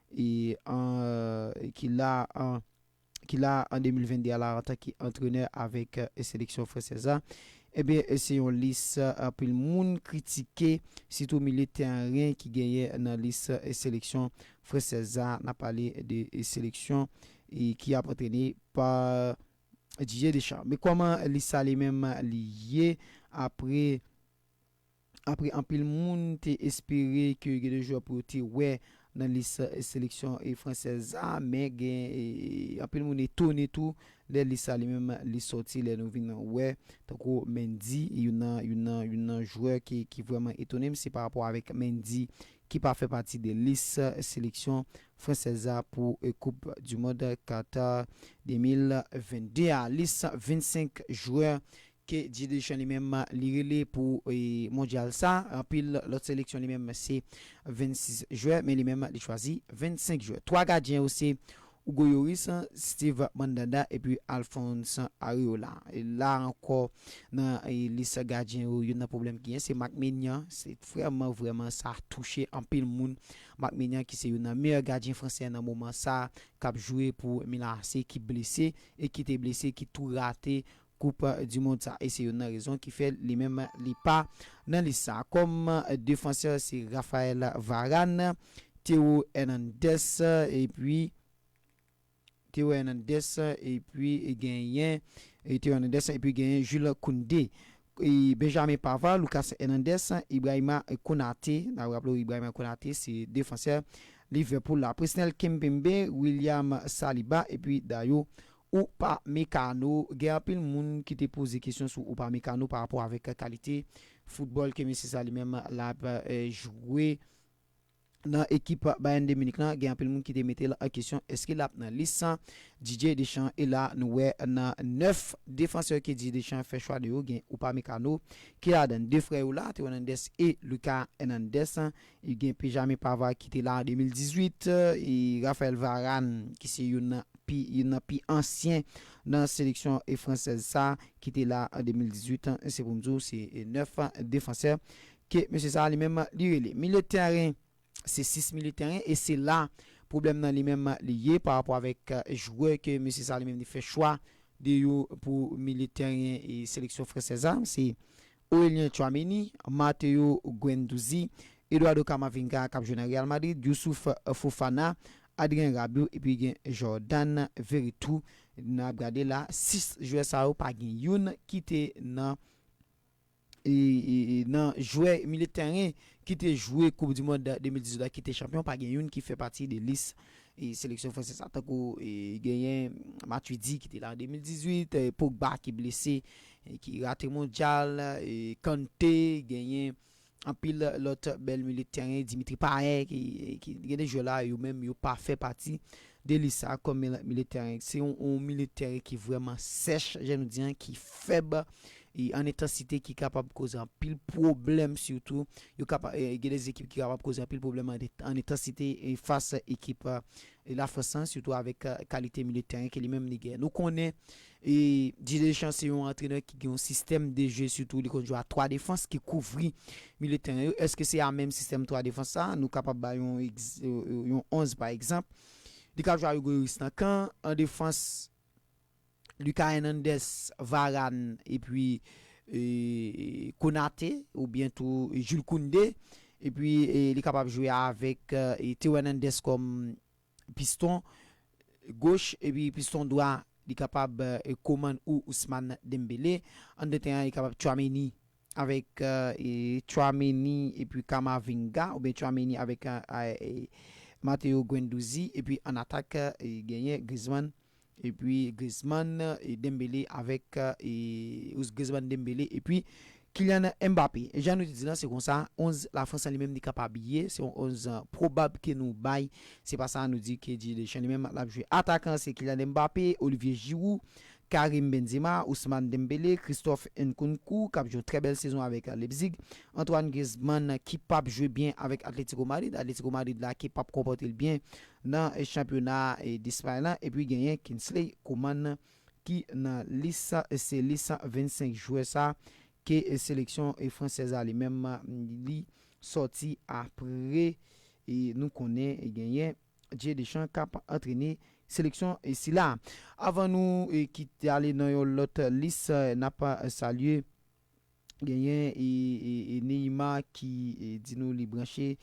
e, an, ki la an, ki la an de mil vennde a la antanke antrenè avèk eh, seleksyon fransèz la. Ebyen, eh, se yon lis eh, anpil moun kritike, sitou milye tèren ki genyen nan lis eh, seleksyon fransèz la. N ap pale de eh, seleksyon e ki ap antrene pa Didier Deschamps. Men kòman lis sa li menm li ye apre, apre anpil moun te espere ke gen de jwè pou yo te wè nan lis seleksyon e fransèz la, men gen e, anpil moun etone tou lè lis sa li menm li sòti, lè nou vin wè tankou Mendy, youn nan, youn nan, youn nan jwè ki, ki vrèman etone m, se pa rapò avèk Mendy ki pa fè pati de lis seleksyon fransèz la pou eh, Koup di Mond Qatar de mil vennde a. Lis vennsenk jwè ke Didier Deschamps li menm li rele pou eh, mondyal sa. Anpil lòt seleksyon li menm se vennsis jwè, men li menm li chwazi vennsenk jwè. Twa gadyen yo se Hugo Lloris, Steve Mandanda epi Alphonse Areola. E la ankò, nan eh, lis gadyen yo, youn nan pwoblèm ki gen, se Marc Maignan. Se vrèman, vrèman, sa touche anpil moun. Marc Maignan ki se youn nan meyè gadyen fransè nan moman sa, k ap jwe pou Milan A C, ki blese e ki te blese, ki tou rate Koup di Mond sa. E se youn nan rezon ki fè li menm li pa nan lis sa. Kòm eh, defansè, se Raphaël Varane, Theo Hernandez, epi Theo Hernandez, epi genyen, e Theo Hernandez, epi genyen Jules Koundé. E Benjamin Pavard, Lucas Hernandez, Ibrahima Konaté. N ap raple w, Ibrahima Konaté se defansè Liverpool la. Presnel Kimpembe, William Saliba, epi Dayot Upamecano. Gen anpil moun ki te poze kesyon sou Upamecano pa rapò avèk kalite foutbòl ke mesye sa li menm l ap, eh, jwe nan ekip Bayern de Munich lan. Gen anpil moun ki te mete l an kesyon, èske l ap nan lis Didier Deschamps? E la, nou wè nan nèf defansè ke Didier Deschamps fè chwa de yo, gen Upamecano ki ladan, de frè yo la, Theo Hernandez e Lucas Hernandez. E gen Benjamin Pavard ki te la an de mil dizuit, e Raphaël Varane ki se youn nan pi, youn nan pi ansyen nan seleksyon, e, fransèz sa, ki te la an de mil dizuit. Se pou m di w, se, e, nèf defansè ke mesye sa li menm li rele. Milye tèren, se sis milye tèren, e se la pwoblèm nan li menm li ye pa rapò avèk, eh, jwè ke mesye sa li menm li fè chwa de yo pou milye tèren, e, seleksyon fransèz la. Se Aurélien Tchouaméni, Matteo Guendouzi, Eduardo Camavinga k ap jwe nan Real Madrid, Youssouf Fofana, Adrien Rabiot, epi gen Jordan Veretout. N ap gade la, sis jwè sa yo, pa gen youn ki te nan, e, e, e, nan jwè milye tèren ki te jwe Koup di Mond de mil dizuit la, ki te chanpyon, pa gen youn ki fè pati de lis, e, seleksyon fransèz la. Tankou, e, genyen Matuidi ki te la an de mil dizuit, e, Pogba ki blese, e, ki rate mondyal, e, Kanté, genyen anpil lòt bèl milye tèren, Dimitri Payet, ki, ki gen de jwè la, yo menm, yo pa fè pati de lis sa kòm mil-, milye tèren. Se yon, yon milye tèren ki vrèman sèch, jan nou di an, ki fèb, e an entansite, ki kapab koze anpil pwoblèm, sitou. Yo kapab, e, gen de ekip ki kapab koze anpil pwoblèm an, an entansite, e fas ekip, e, Lafrans lan, sitou avèk, e, kalite milye tèren ke li menm li gen. Nou konnen, e, Didier Deschamps se yon antrenè ki gen yon sistèm de je, sitou li konn jwe a twa defans ki kouvri milye tèren yo. Èske se a menm sistèm twa defans sa? Nou kapab ba yon egz-, yon onz pa egzanp. Li ka jwe a Hugo Lloris nan kan, an defans, Lucas Hernandez, Varane, epi, e, Konaté, oubyen tou Jules Koundé. Epi, e, li kapab jwe avèk, e, Theo Hernandez kòm piston goch, epi piston dwa, li kapab, e, Coman ou Ousmane Dembélé. Anndan teren an, li kapab Tchouaméni avèk, e, Tchouaméni epi Camavinga, oubyen Tchouaméni avèk, e, e, Matteo Guendouzi, epi an atak, e, genyen Griezmann, epi Griezmann, e, Dembélé avèk, e, Griezmann, Dembélé, epi Kylian Mbappé. Jan nou te di lan, se konsa, onz Lafrans lan li menm li kapab ye, se yon onz, e, pwobab ke nou bay. Se pa sa nou di ke Didier Deschamps li menm l ap jwe. Atakan, se Kylian Mbappé, Olivier Giroud, Karim Benzema, Ousmane Dembélé, Christophe Nkunku, k ap jwe yon trè bèl sezon avèk Leipzig, Antoine Griezmann ki p ap jwe byen avèk Atlético Madrid, Atlético Madrid la ki p ap konpòte l byen nan, e, chanpyona, e, Despay lan, epi genyen Kingsley Coman ki nan lis, e, se lis vennsenk jwè sa ke, e, seleksyon, e, fransèz la li menm, e, li sòti apre, e, nou konnen, e, genyen Didier Deschamps k ap antrene seleksyon, e, sila. Avan nou, e, kite ale nan yon lòt lis, e, n ap, e, salye genyen, e, e, e, Neymar ki, e, di nou li branche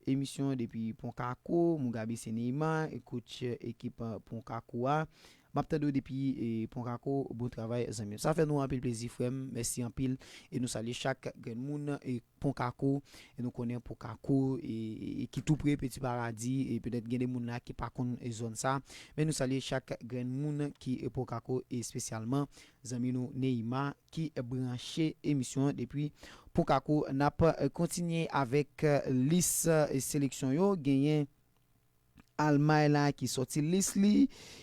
emisyon depi Ponkaco. Mugabe se Neymar, e, coach, e, ekip, e, Ponkaco a. M ap tande w depi, e, Ponkaco. Bon travay, zanmi m. Sa fè nou anpil plezi, frè m. Mèsi anpil. E nou salye chak grenn moun, e, Ponkaco. E nou konnen Ponkaco, e, e, e ki tou pre Petit Paradis. E petèt gen de moun la ki pa konn, e, zòn sa. Men nou salye chak grenn moun ki, e, Ponkaco, espesyalman zanmi nou Neymar ki branche emisyon an depi Ponkaco. N ap, e, kontinye avèk, e, lis, e, seleksyon yo. Genyen Almay la ki sòti lis li.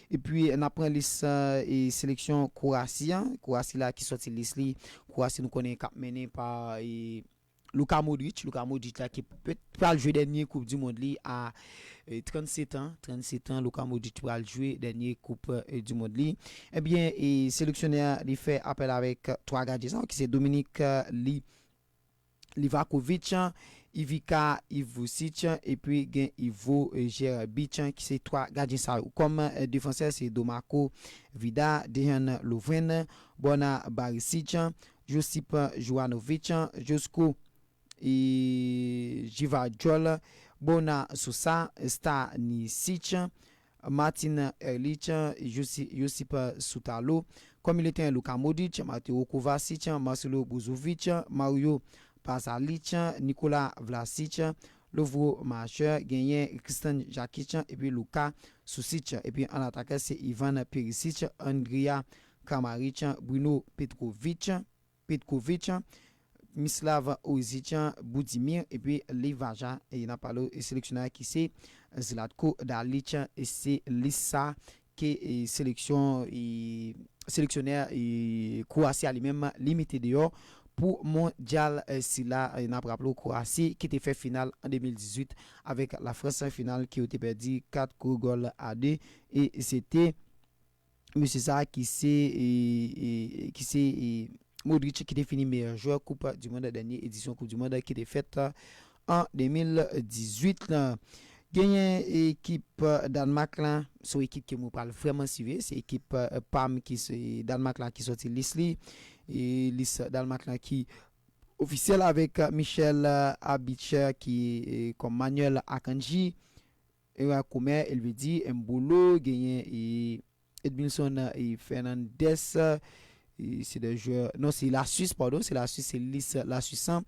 Epi n ap pran lis, e, seleksyon Kwowasi an. Kwowasi la ki sòti lis li. Kwowasi nou konnen k ap mennen pa, e, Luka Modric. Luka Modric la ki pral jwe dènye Koup di Mond li a, e, trannsetan. Trannsetan, Luka Modric pral jwe dènye Koup, e, di Mond li. Ebyen, e, seleksyonè a li fè apèl avèk twa gadyen sa yo ki se Dominik, e, Li-, Livakovic, Ivica Ivusic, epi gen Ivo, e, Jerbic, ki se twa gadyen sa yo. Kòm, e, defansè, se Domarko Vida, Dejan Lovren, Borna Barisic, Josip Juranovic, Josko, e, Gvardiol, Borna Sosa, Stanisic, Martin Erlich, Josi-, Josip Sutalo. Kòm milye tèren, Luka Modric, Mateo Kovacic, Marcelo Brozovic, Mario Pasalic, Nikola Vlasic, Lovro Marcher, genyen Kristan Jakic epi Luka Susic, epi an atak se Ivan Perisic, Andrija Kramaric, Bruno Petrovic, Petkovic, Mislav Orzic, Budimir epi Livaja. E n ap pale seleksyonè ki se Zlatko Dalic, e se lis sa ke e, seleksyon e, seleksyonè e, Kwowasi a li menm li mete deyò pou mondyal e, sila. E, n ap raple w Kwowasi ki te fè final an de mil dizuit avèk Lafrans, final ke yo te pèdi kat gòl a de, e se te mesye sa ki se e, e, ki se e, Modric ki te fini meyè jwè koup di mond, dènye edisyon koup di mond ki te fèt an de mil dizuit la. Genyen ekip Danmak la, se yon ekip ke mwen pral vrèman swive, se ekip pa m ki se Danmak la ki sòti lis li, e lis Danmak la ki ofisyèl avèk Michel Abitcher ki e, kòm Manuel Akanji, Ewa Koumer, Elvedi Mbolo, genyen e, Edmilson e, Fernandez, e, se de jwè, non, se Laswis, padon, se Laswis, se lis Laswis an.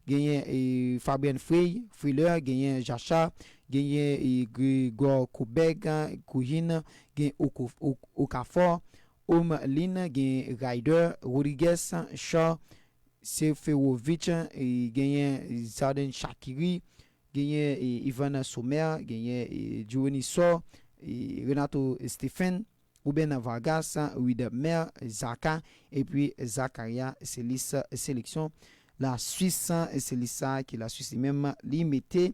Genyen e, Fabian Frey, Friller, genyen Jacha, genyen e, Grigor Kobeg, Kouhin, genyen Okafor, Omlin, genyen Ryder, Rodriguez, Shaw, Seferovic, e, genyen Xherdan Shaqiri, genyen e, Ivan Sommer, genyen e, Dieunissor, e, Renato Steffen, Ruben Vargas, Widmer Xhaka, epi Zakaria. Se lis seleksyon Laswis, se lis sa ki Laswis li menm li mete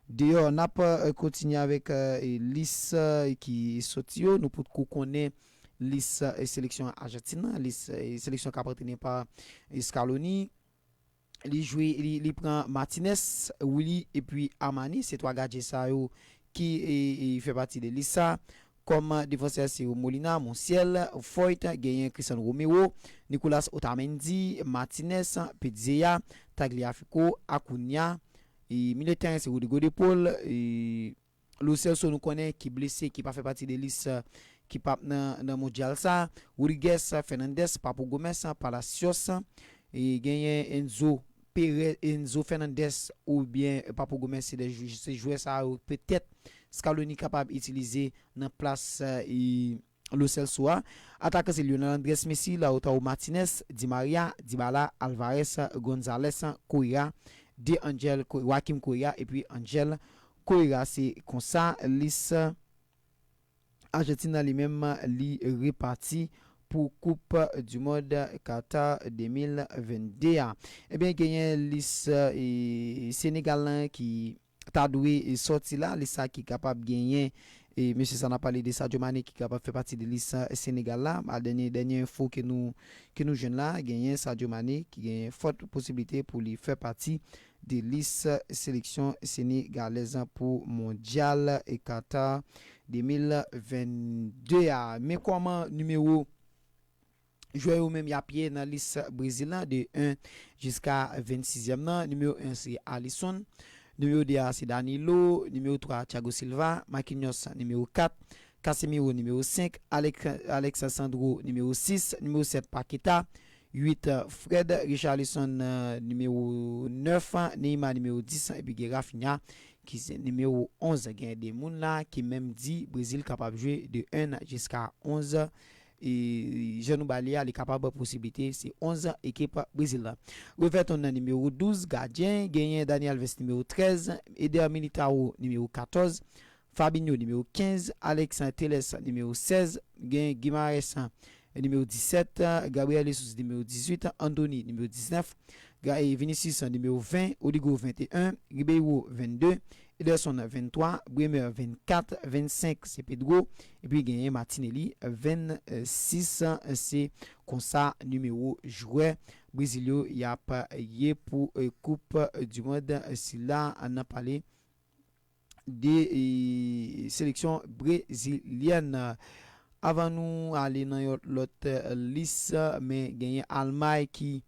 deyò. N ap e, kontinye avèk e, lis e, ki soti yo. Nou potko konnen lis e, seleksyon Ajantin nan, lis e, seleksyon k ap antrene pa Scaloni. Li jwe, li, li pran Martinez, Willy epi Amani. Se twa gadyen sa yo ki e, e, fè pati de lis sa. Kòm defansè se Molina, Montiel, Foyt, genyen Cristian Romero, Nicolas Otamendi, Martinez, Pedzea, Tagliafico, Acuna. E milye tèren se Rodrigo De Paul, e Lo Celso nou konnen ki blese, ki pa fè pati de lis ki p ap nan, nan mondyal sa. Rodriguez, Fernandes, Papu Gomez, Palacios, e genyen Enzo Perez, Enzo Fernandes oubyen Papu Gomez, se de jwè sa yo petèt Scaloni kapab itilize nan plas e, Lo Celso a. Atakan se Lionel Andres Messi, Lautaro Martinez, Di Maria, Dybala, Alvarez, Gonzalez, Correa, De Angel, Joaquim Correa epi Angel Correa. Se konsa lis Ajantin nan li menm li repati pou Koup di Mond Qatar de mil vennde a. Ebyen, genyen lis e, Senegal lan ki ta dwe sòti la, lis sa ki kapab genyen e mesye sa n ap pale de Sadio Mane ki kapab fè pati de lis Senegal la. A dènye, dènye enfo ke nou, ke nou jwenn la, genyen Sadio Mane ki genyen fòt posiblite pou li fè pati de lis seleksyon senegalèz pou mondyal e Qatar de mil vennde a. Men kòman nimewo jwè yo menm y ap ye nan lis Brezil lan de en jiska vennsizyèm nan. Nimewo en se Alisson. Nimewo de a se Danilo. Nimewo twa Thiago Silva. Marquinhos nimewo kat. Casemiro nimewo senk. Alex, Alex Sandro nimewo sis. Nimewo sèt Paqueta. Uit Fred. Richarlison nimewo nèf. Neymar nimewo dis. Epi gen Raphinha ki se nimewo onz. Gen de moun la ki menm di Brezil kapab jwe de en jiska onz. E jan nou ba li a, li kapab posiblite se onz ekip Brezil la. Everton nan nimewo douz, gadyen, genyen Dani Alves nimewo trèz, Eder Militao nimewo katòz, Fabinho nimewo kenz, Alex Telles nimewo sèz, gen Guimarães nimewo disèt, Gabriel Jesus nimewo dizuit, Andoni nimewo diznèf, Vinicius nimewo ven, Rodrygo venteyen, Ribeiro vennde, Ederson venntwa, Bremer vennkat, vennsenk se Pedro, epi genyen Martinelli vennsis. Se konsa nimewo jwè Brezil yo y ap ye pou Koup di Mond sila. N ap pale de seleksyon brezilyèn. Avan nou ale nan yon lòt lis, men genyen Almay ki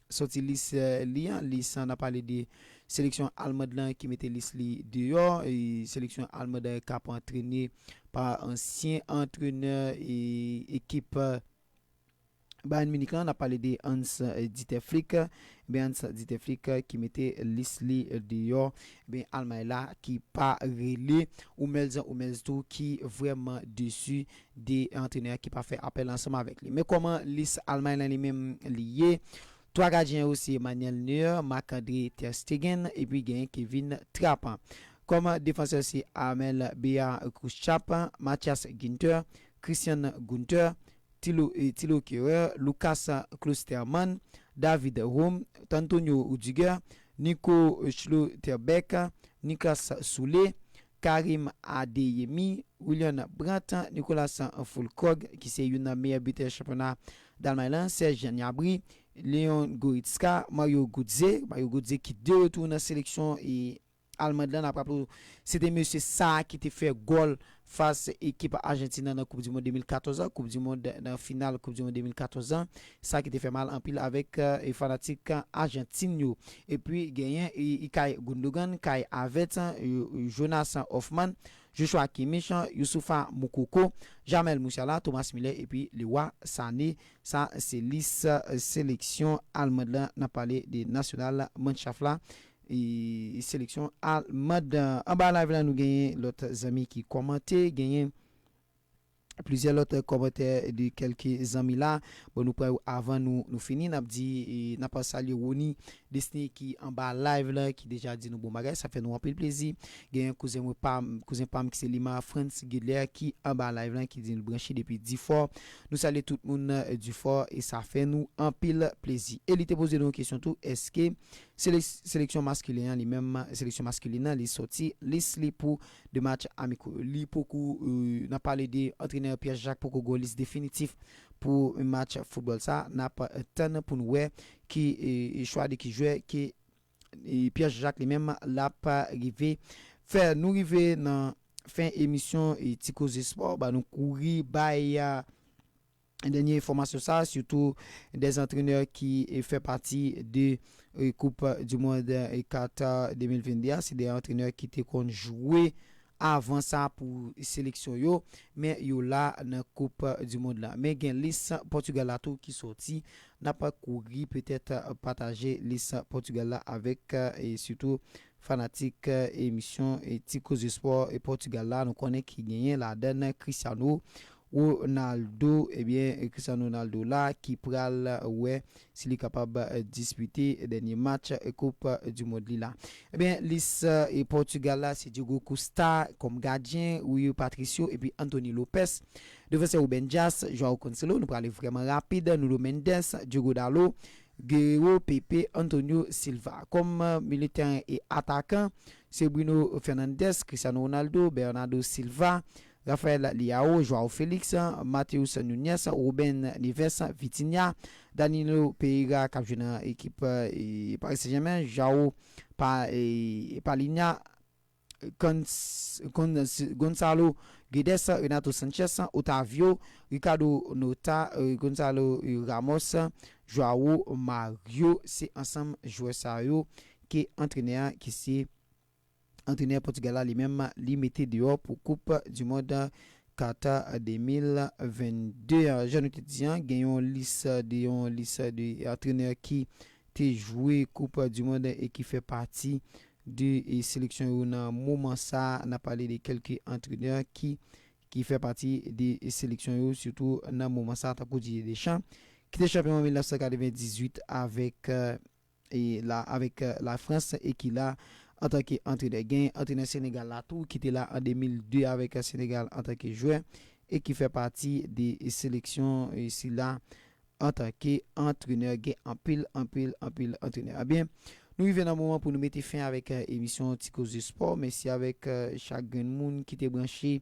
sòti lis li an. Lis an, n ap pale de seleksyon almand lan ki mete lis li deyò. E seleksyon almand k ap antrene pa ansyen antrenè e ekip Bayern Munich lan, n ap pale de Hans, eh, Dieter Flick. Ebyen, Hans Dieter Flick, eh, ki mete lis li, eh, deyò. Ebyen, Almay la ki pa rele Hummels, Hummels tou ki vrèman desi de antrenè ki pa fè apèl ansanm avèk li. Men kòman lis Almay lan li menm li ye? Twa gadyen yo se Manuel Neuer, Marc-André Ter Stegen, epi genyen Kevin Trapp. Kòm defansè se Armel Bea Kruschap, Matthias Ginter, Christian Günther, Thilo, eh, Thilo Kehrer, Lukas Klostermann, David Raum, Antonio Rüdiger, Nico Schlotterbeck, Niklas Süle, Karim Adeyemi, Julian Brandt, Nicolas Füllkrug, ki se youn nan meyè bitè chanpyona Dalmay lan, Serge Gnabry, Leon Goretzka, Mario Götze, Mario Götze ki de retour nan seleksyon e almand lan, n ap raple w, se te mesye sa a ki te fè gòl fas ekip Ajantin nan nan Koup di Mond de mil katòz lan, Koup di Mond, nan final Koup di Mond de mil katòz lan, sa ki te fè mal anpil avèk, eh, fanatik Ajantin yo. Epi genyen, eh, Ilkay Gundogan, Kai Havertz, eh, Jonas Hofmann, Joshua Kimmich, Youssoufa Moukoko, Jamal Musiala, Thomas Müller epi Leroy Sané. Sa se lis, eh, seleksyon almand lan, n ap pale de nasyonal Mannschaft la, e seleksyon almand. Anba live la, nou genyen lòt zanmi ki kòmante, genyen plizyè lòt kòmantè de kèlke zanmi la. Bon, nou pran yo avan nou, nou fini. N ap di, e, n ap salye Rony Destiny ki anba live la, ki deja di nou bon bagay. Sa fè nou anpil plezi. Genyen kouzen mwen pa m, kouzen pa m ki se Lima Frantz Gidler ki anba live la, ki di nou branche depi Difò. Nou salye tout moun, eh, Difò e sa fè nou anpil plezi. E li te poze nou yon kesyon tou, èske Sele-, seleksyon maskilen an, li menm, seleksyon maskilen an, li sòti lis li pou de match amiko. Li poko, euh, n ap pale de antrenè Pierre Jacques poko gen lis definitif pou match foutbòl sa. N ap tann pou n wè ki, eh, chwa de ki jwè ke, eh, Pierre Jacques li menm l ap rive fè. Nou rive nan fen emisyon, eh, Ti Koze Spò. Ba nou kouri bay, ah, dènye enfòmasyon sa, sitou dè antrenè ki, eh, fè pati de, eh, Koup di Mond, eh, Qatar de mil vennde a. Se de antrenè ki te konn jwe avan sa pou seleksyon yo, men yo la nan Koup di Mond la. Men gen lis Pòtigal la tou ki sòti. N ap kouri petèt pataje lis Pòtigal la avèk, eh, sitou fanatik, eh, emisyon, eh, Ti Koze Spò, eh, Pòtigal la. Nou konnen ki genyen ladann Cristiano Ronaldo, ebyen, Cristiano Ronaldo la ki pral wè si li kapab, eh, dispite dènye match, eh, Koup di Mond li la. Ebyen, lis, eh, Pòtigal la, se Diogo Costa kòm gadyen, Rui Patricio epi Anthony Lopes. Defansè Ruben Dias, Joao Cancelo, nou prale vrèman rapid, Nuno Mendes, Diogo Dalot, Guerreiro, Pepe, Antonio Silva. Kòm, eh, milye tèren e atakan, se Bruno Fernandes, Cristiano Ronaldo, Bernardo Silva, Rafael Leao, Joao Felix, Mateus Nunes, Ruben Neves, Vitinha, Danilo Pereira k ap jwe nan ekip, eh, Paris Saint-Germain, Joao Pa-, eh, Palhinha, Gons-, Gons-, Gonzalo Guedes, Renato Sanchez, Otavio, Ricardo Nota, eh, Gonzalo, eh, Ramos, Joao Mario. Se ansanm jwè sa yo ke antrenè a ki se antrenè Pòtigal la li menm li mete deyò pou Koup di Mond Qatar de mil vennde an. Jan nou te di an, gen yon lis de, yon lis de antrenè ki te jwe Koup di Mond e ki fè pati de, e, seleksyon yo nan moman sa. N ap pale de kèlke antrenè ki, ki fè pati de seleksyon yo, sitou nan moman sa, tankou Didier Deschamps, ki te chanpyon an mil nèf san katrevendizuit avèk, e, e la, avèk, e, Lafrans e ki la antanke antrenè. Gen antrenè Senegal la tou ki te la an de mil de avèk, e, Senegal antanke jwè e ki fè pati de seleksyon, e, sila antanke antrenè. Gen anpil, anpil, anpil antrenè. Ebyen, nou rive nan moman pou nou mete fen avèk, e, emisyon Ti Koze Spò. Mèsi avèk, e, chak grenn moun ki te branche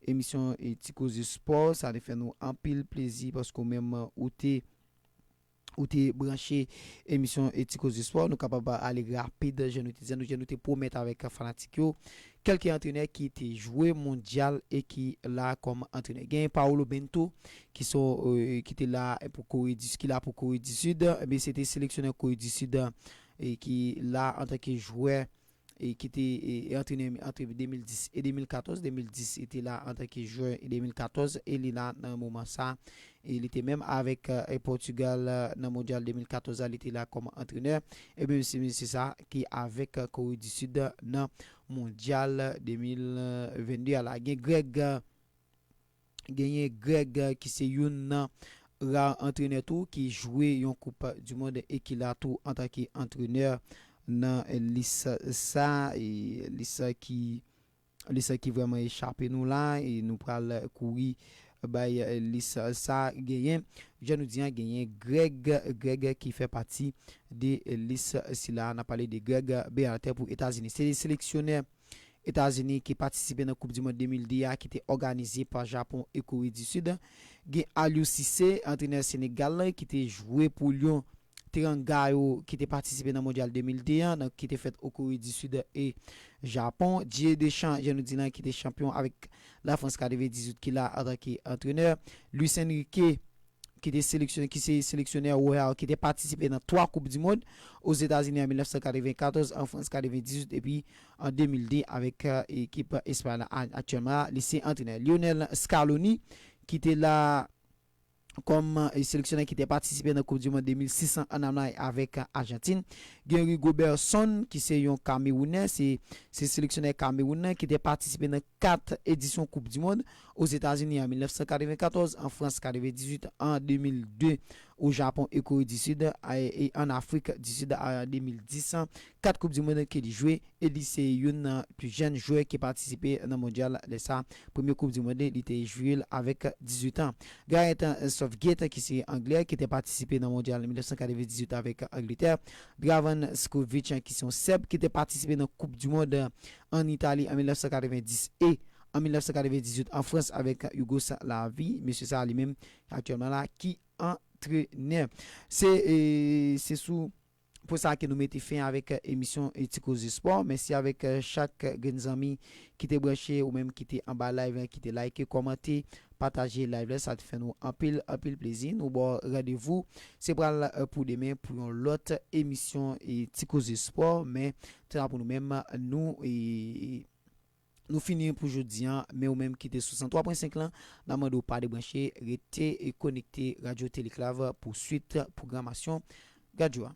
emisyon, e, Ti Koze Spò. Sa te fè nou anpil plezi paske w menm, e, ou te ou te branche emisyon, e, Ti Koze Spò. Nou kapab ale rapid, jan nou te di, nou, jan nou te pwomèt avèk fanatik yo. Kèlke antrenè ki te jwe mondyal e ki la kòm antrenè. Gen Paolo Bento, ki son, e, ki te la pou Kore di, ki la pou Kore di Sid. Ebyen, se te seleksyonè Kore di Sid, e ki la antanke jwè, e ki te e, e antrenè ant de mil dis e de mil katòz. De mil dis, li te la antanke jwè, e de mil katòz, e li la nan moman sa. E li te menm avèk e, Pòtigal e, nan Mondyal de mil katòz la, li te la kòm antrenè. E menm si mesye sa ki avèk e, Kore di Sid nan Mondyal de mil vennde a la. Gen Greg, e, genyen Greg, e, ki se youn nan ra antrenè tou ki jwe yon Koup di Mond e ki la tou antanke antrenè nan lis sa, e lis ki, lis ki vrèman echape nou la, e nou pral kouri bay, e, lis sa genyen. Jan nou di an, genyen Greg, Greg ki fè pati de lis sila. N ap pale de Greg Berhalter pou Etazini. Se seleksyonè Etazini ki patisipe nan Koup di Mond de mil de a ki te òganize pa Japon e Kore di Sid. Gen Aliou Cissé, antrenè Senegal la, ki te jwe pou Lyon Teranga yo, ki te patisipe nan Mondyal de mil de an, nan, ki te fèt o Kore di Sid e Japon. Didier Deschamps, jan nou di la, ki te chanpyon avèk Lafrans katrevendizuit, ki la antanke antrenè. Luis Enrique, ki te seleksyonè, ki se seleksyonè Royal, ki te patisipe nan twa Koup di Mond, Ozetazini an mil nèf san katrevenkatòz, an Frans katrevendizuit, epi an de mil de avèk, e, ekip Espay la. A-, aktyèlman, li se antrenè. Lionel Scaloni, ki te la kòm, e, seleksyonè ki te patisipe nan Koup di Mond de mil sis an Almay avèk, e, Ajantin. Gen Rigobert Song, ki se yon Kamewounè, se, se seleksyonè Kamewoun nan ki te patisipe nan kat edisyon Koup di Mond, Ozetazini an mil nèf san katrevenkatòz, an Frans katrevendizuit, an de mil de o Japon e Kore di Sid, a, e an Afrik di Sid an de mil dis, kat Koup di Mond ke li jwe, e li se youn nan pli jèn jwè ki patisipe nan mondyal lè sa. Premye Koup di Mond li te jwe l avèk dizuit an. Gareth Southgate, ki se Anglè, ki te patisipe nan mondyal mil nèf san katrevendizuit avèk Angletè. Dragan Stojkovic, ki se yon Sèb, ki te patisipe nan Koup di Mond an Itali an mil nèf san katrevendis e an mil nèf san katrevendizuit an Frans avèk Yougoslavie. Mesye sa a li menm aktyèlman la ki antrenè. Se, e, se sou pwen sa ke nou mete fen avèk, e, emisyon, e, Ti Koze Spò. Mèsi avèk, e, chak grenn zanmi ki te branche, ou menm ki te anba live la, ki te like, kòmante, pataje live la, sa te fè nou anpil, anpil plezi. Nou ba w randevou, se pral, e, pou demen pou yon lòt emisyon, e, Ti Koze Spò, men tan pou nou menm, nou, e, nou fini pou jodi an, men ou menm ki te sou san twa pwen senk lan, n a mande w pa debranche, rete, e, konekte Radyo Teleklav pou swit pwogramasyon radyo a.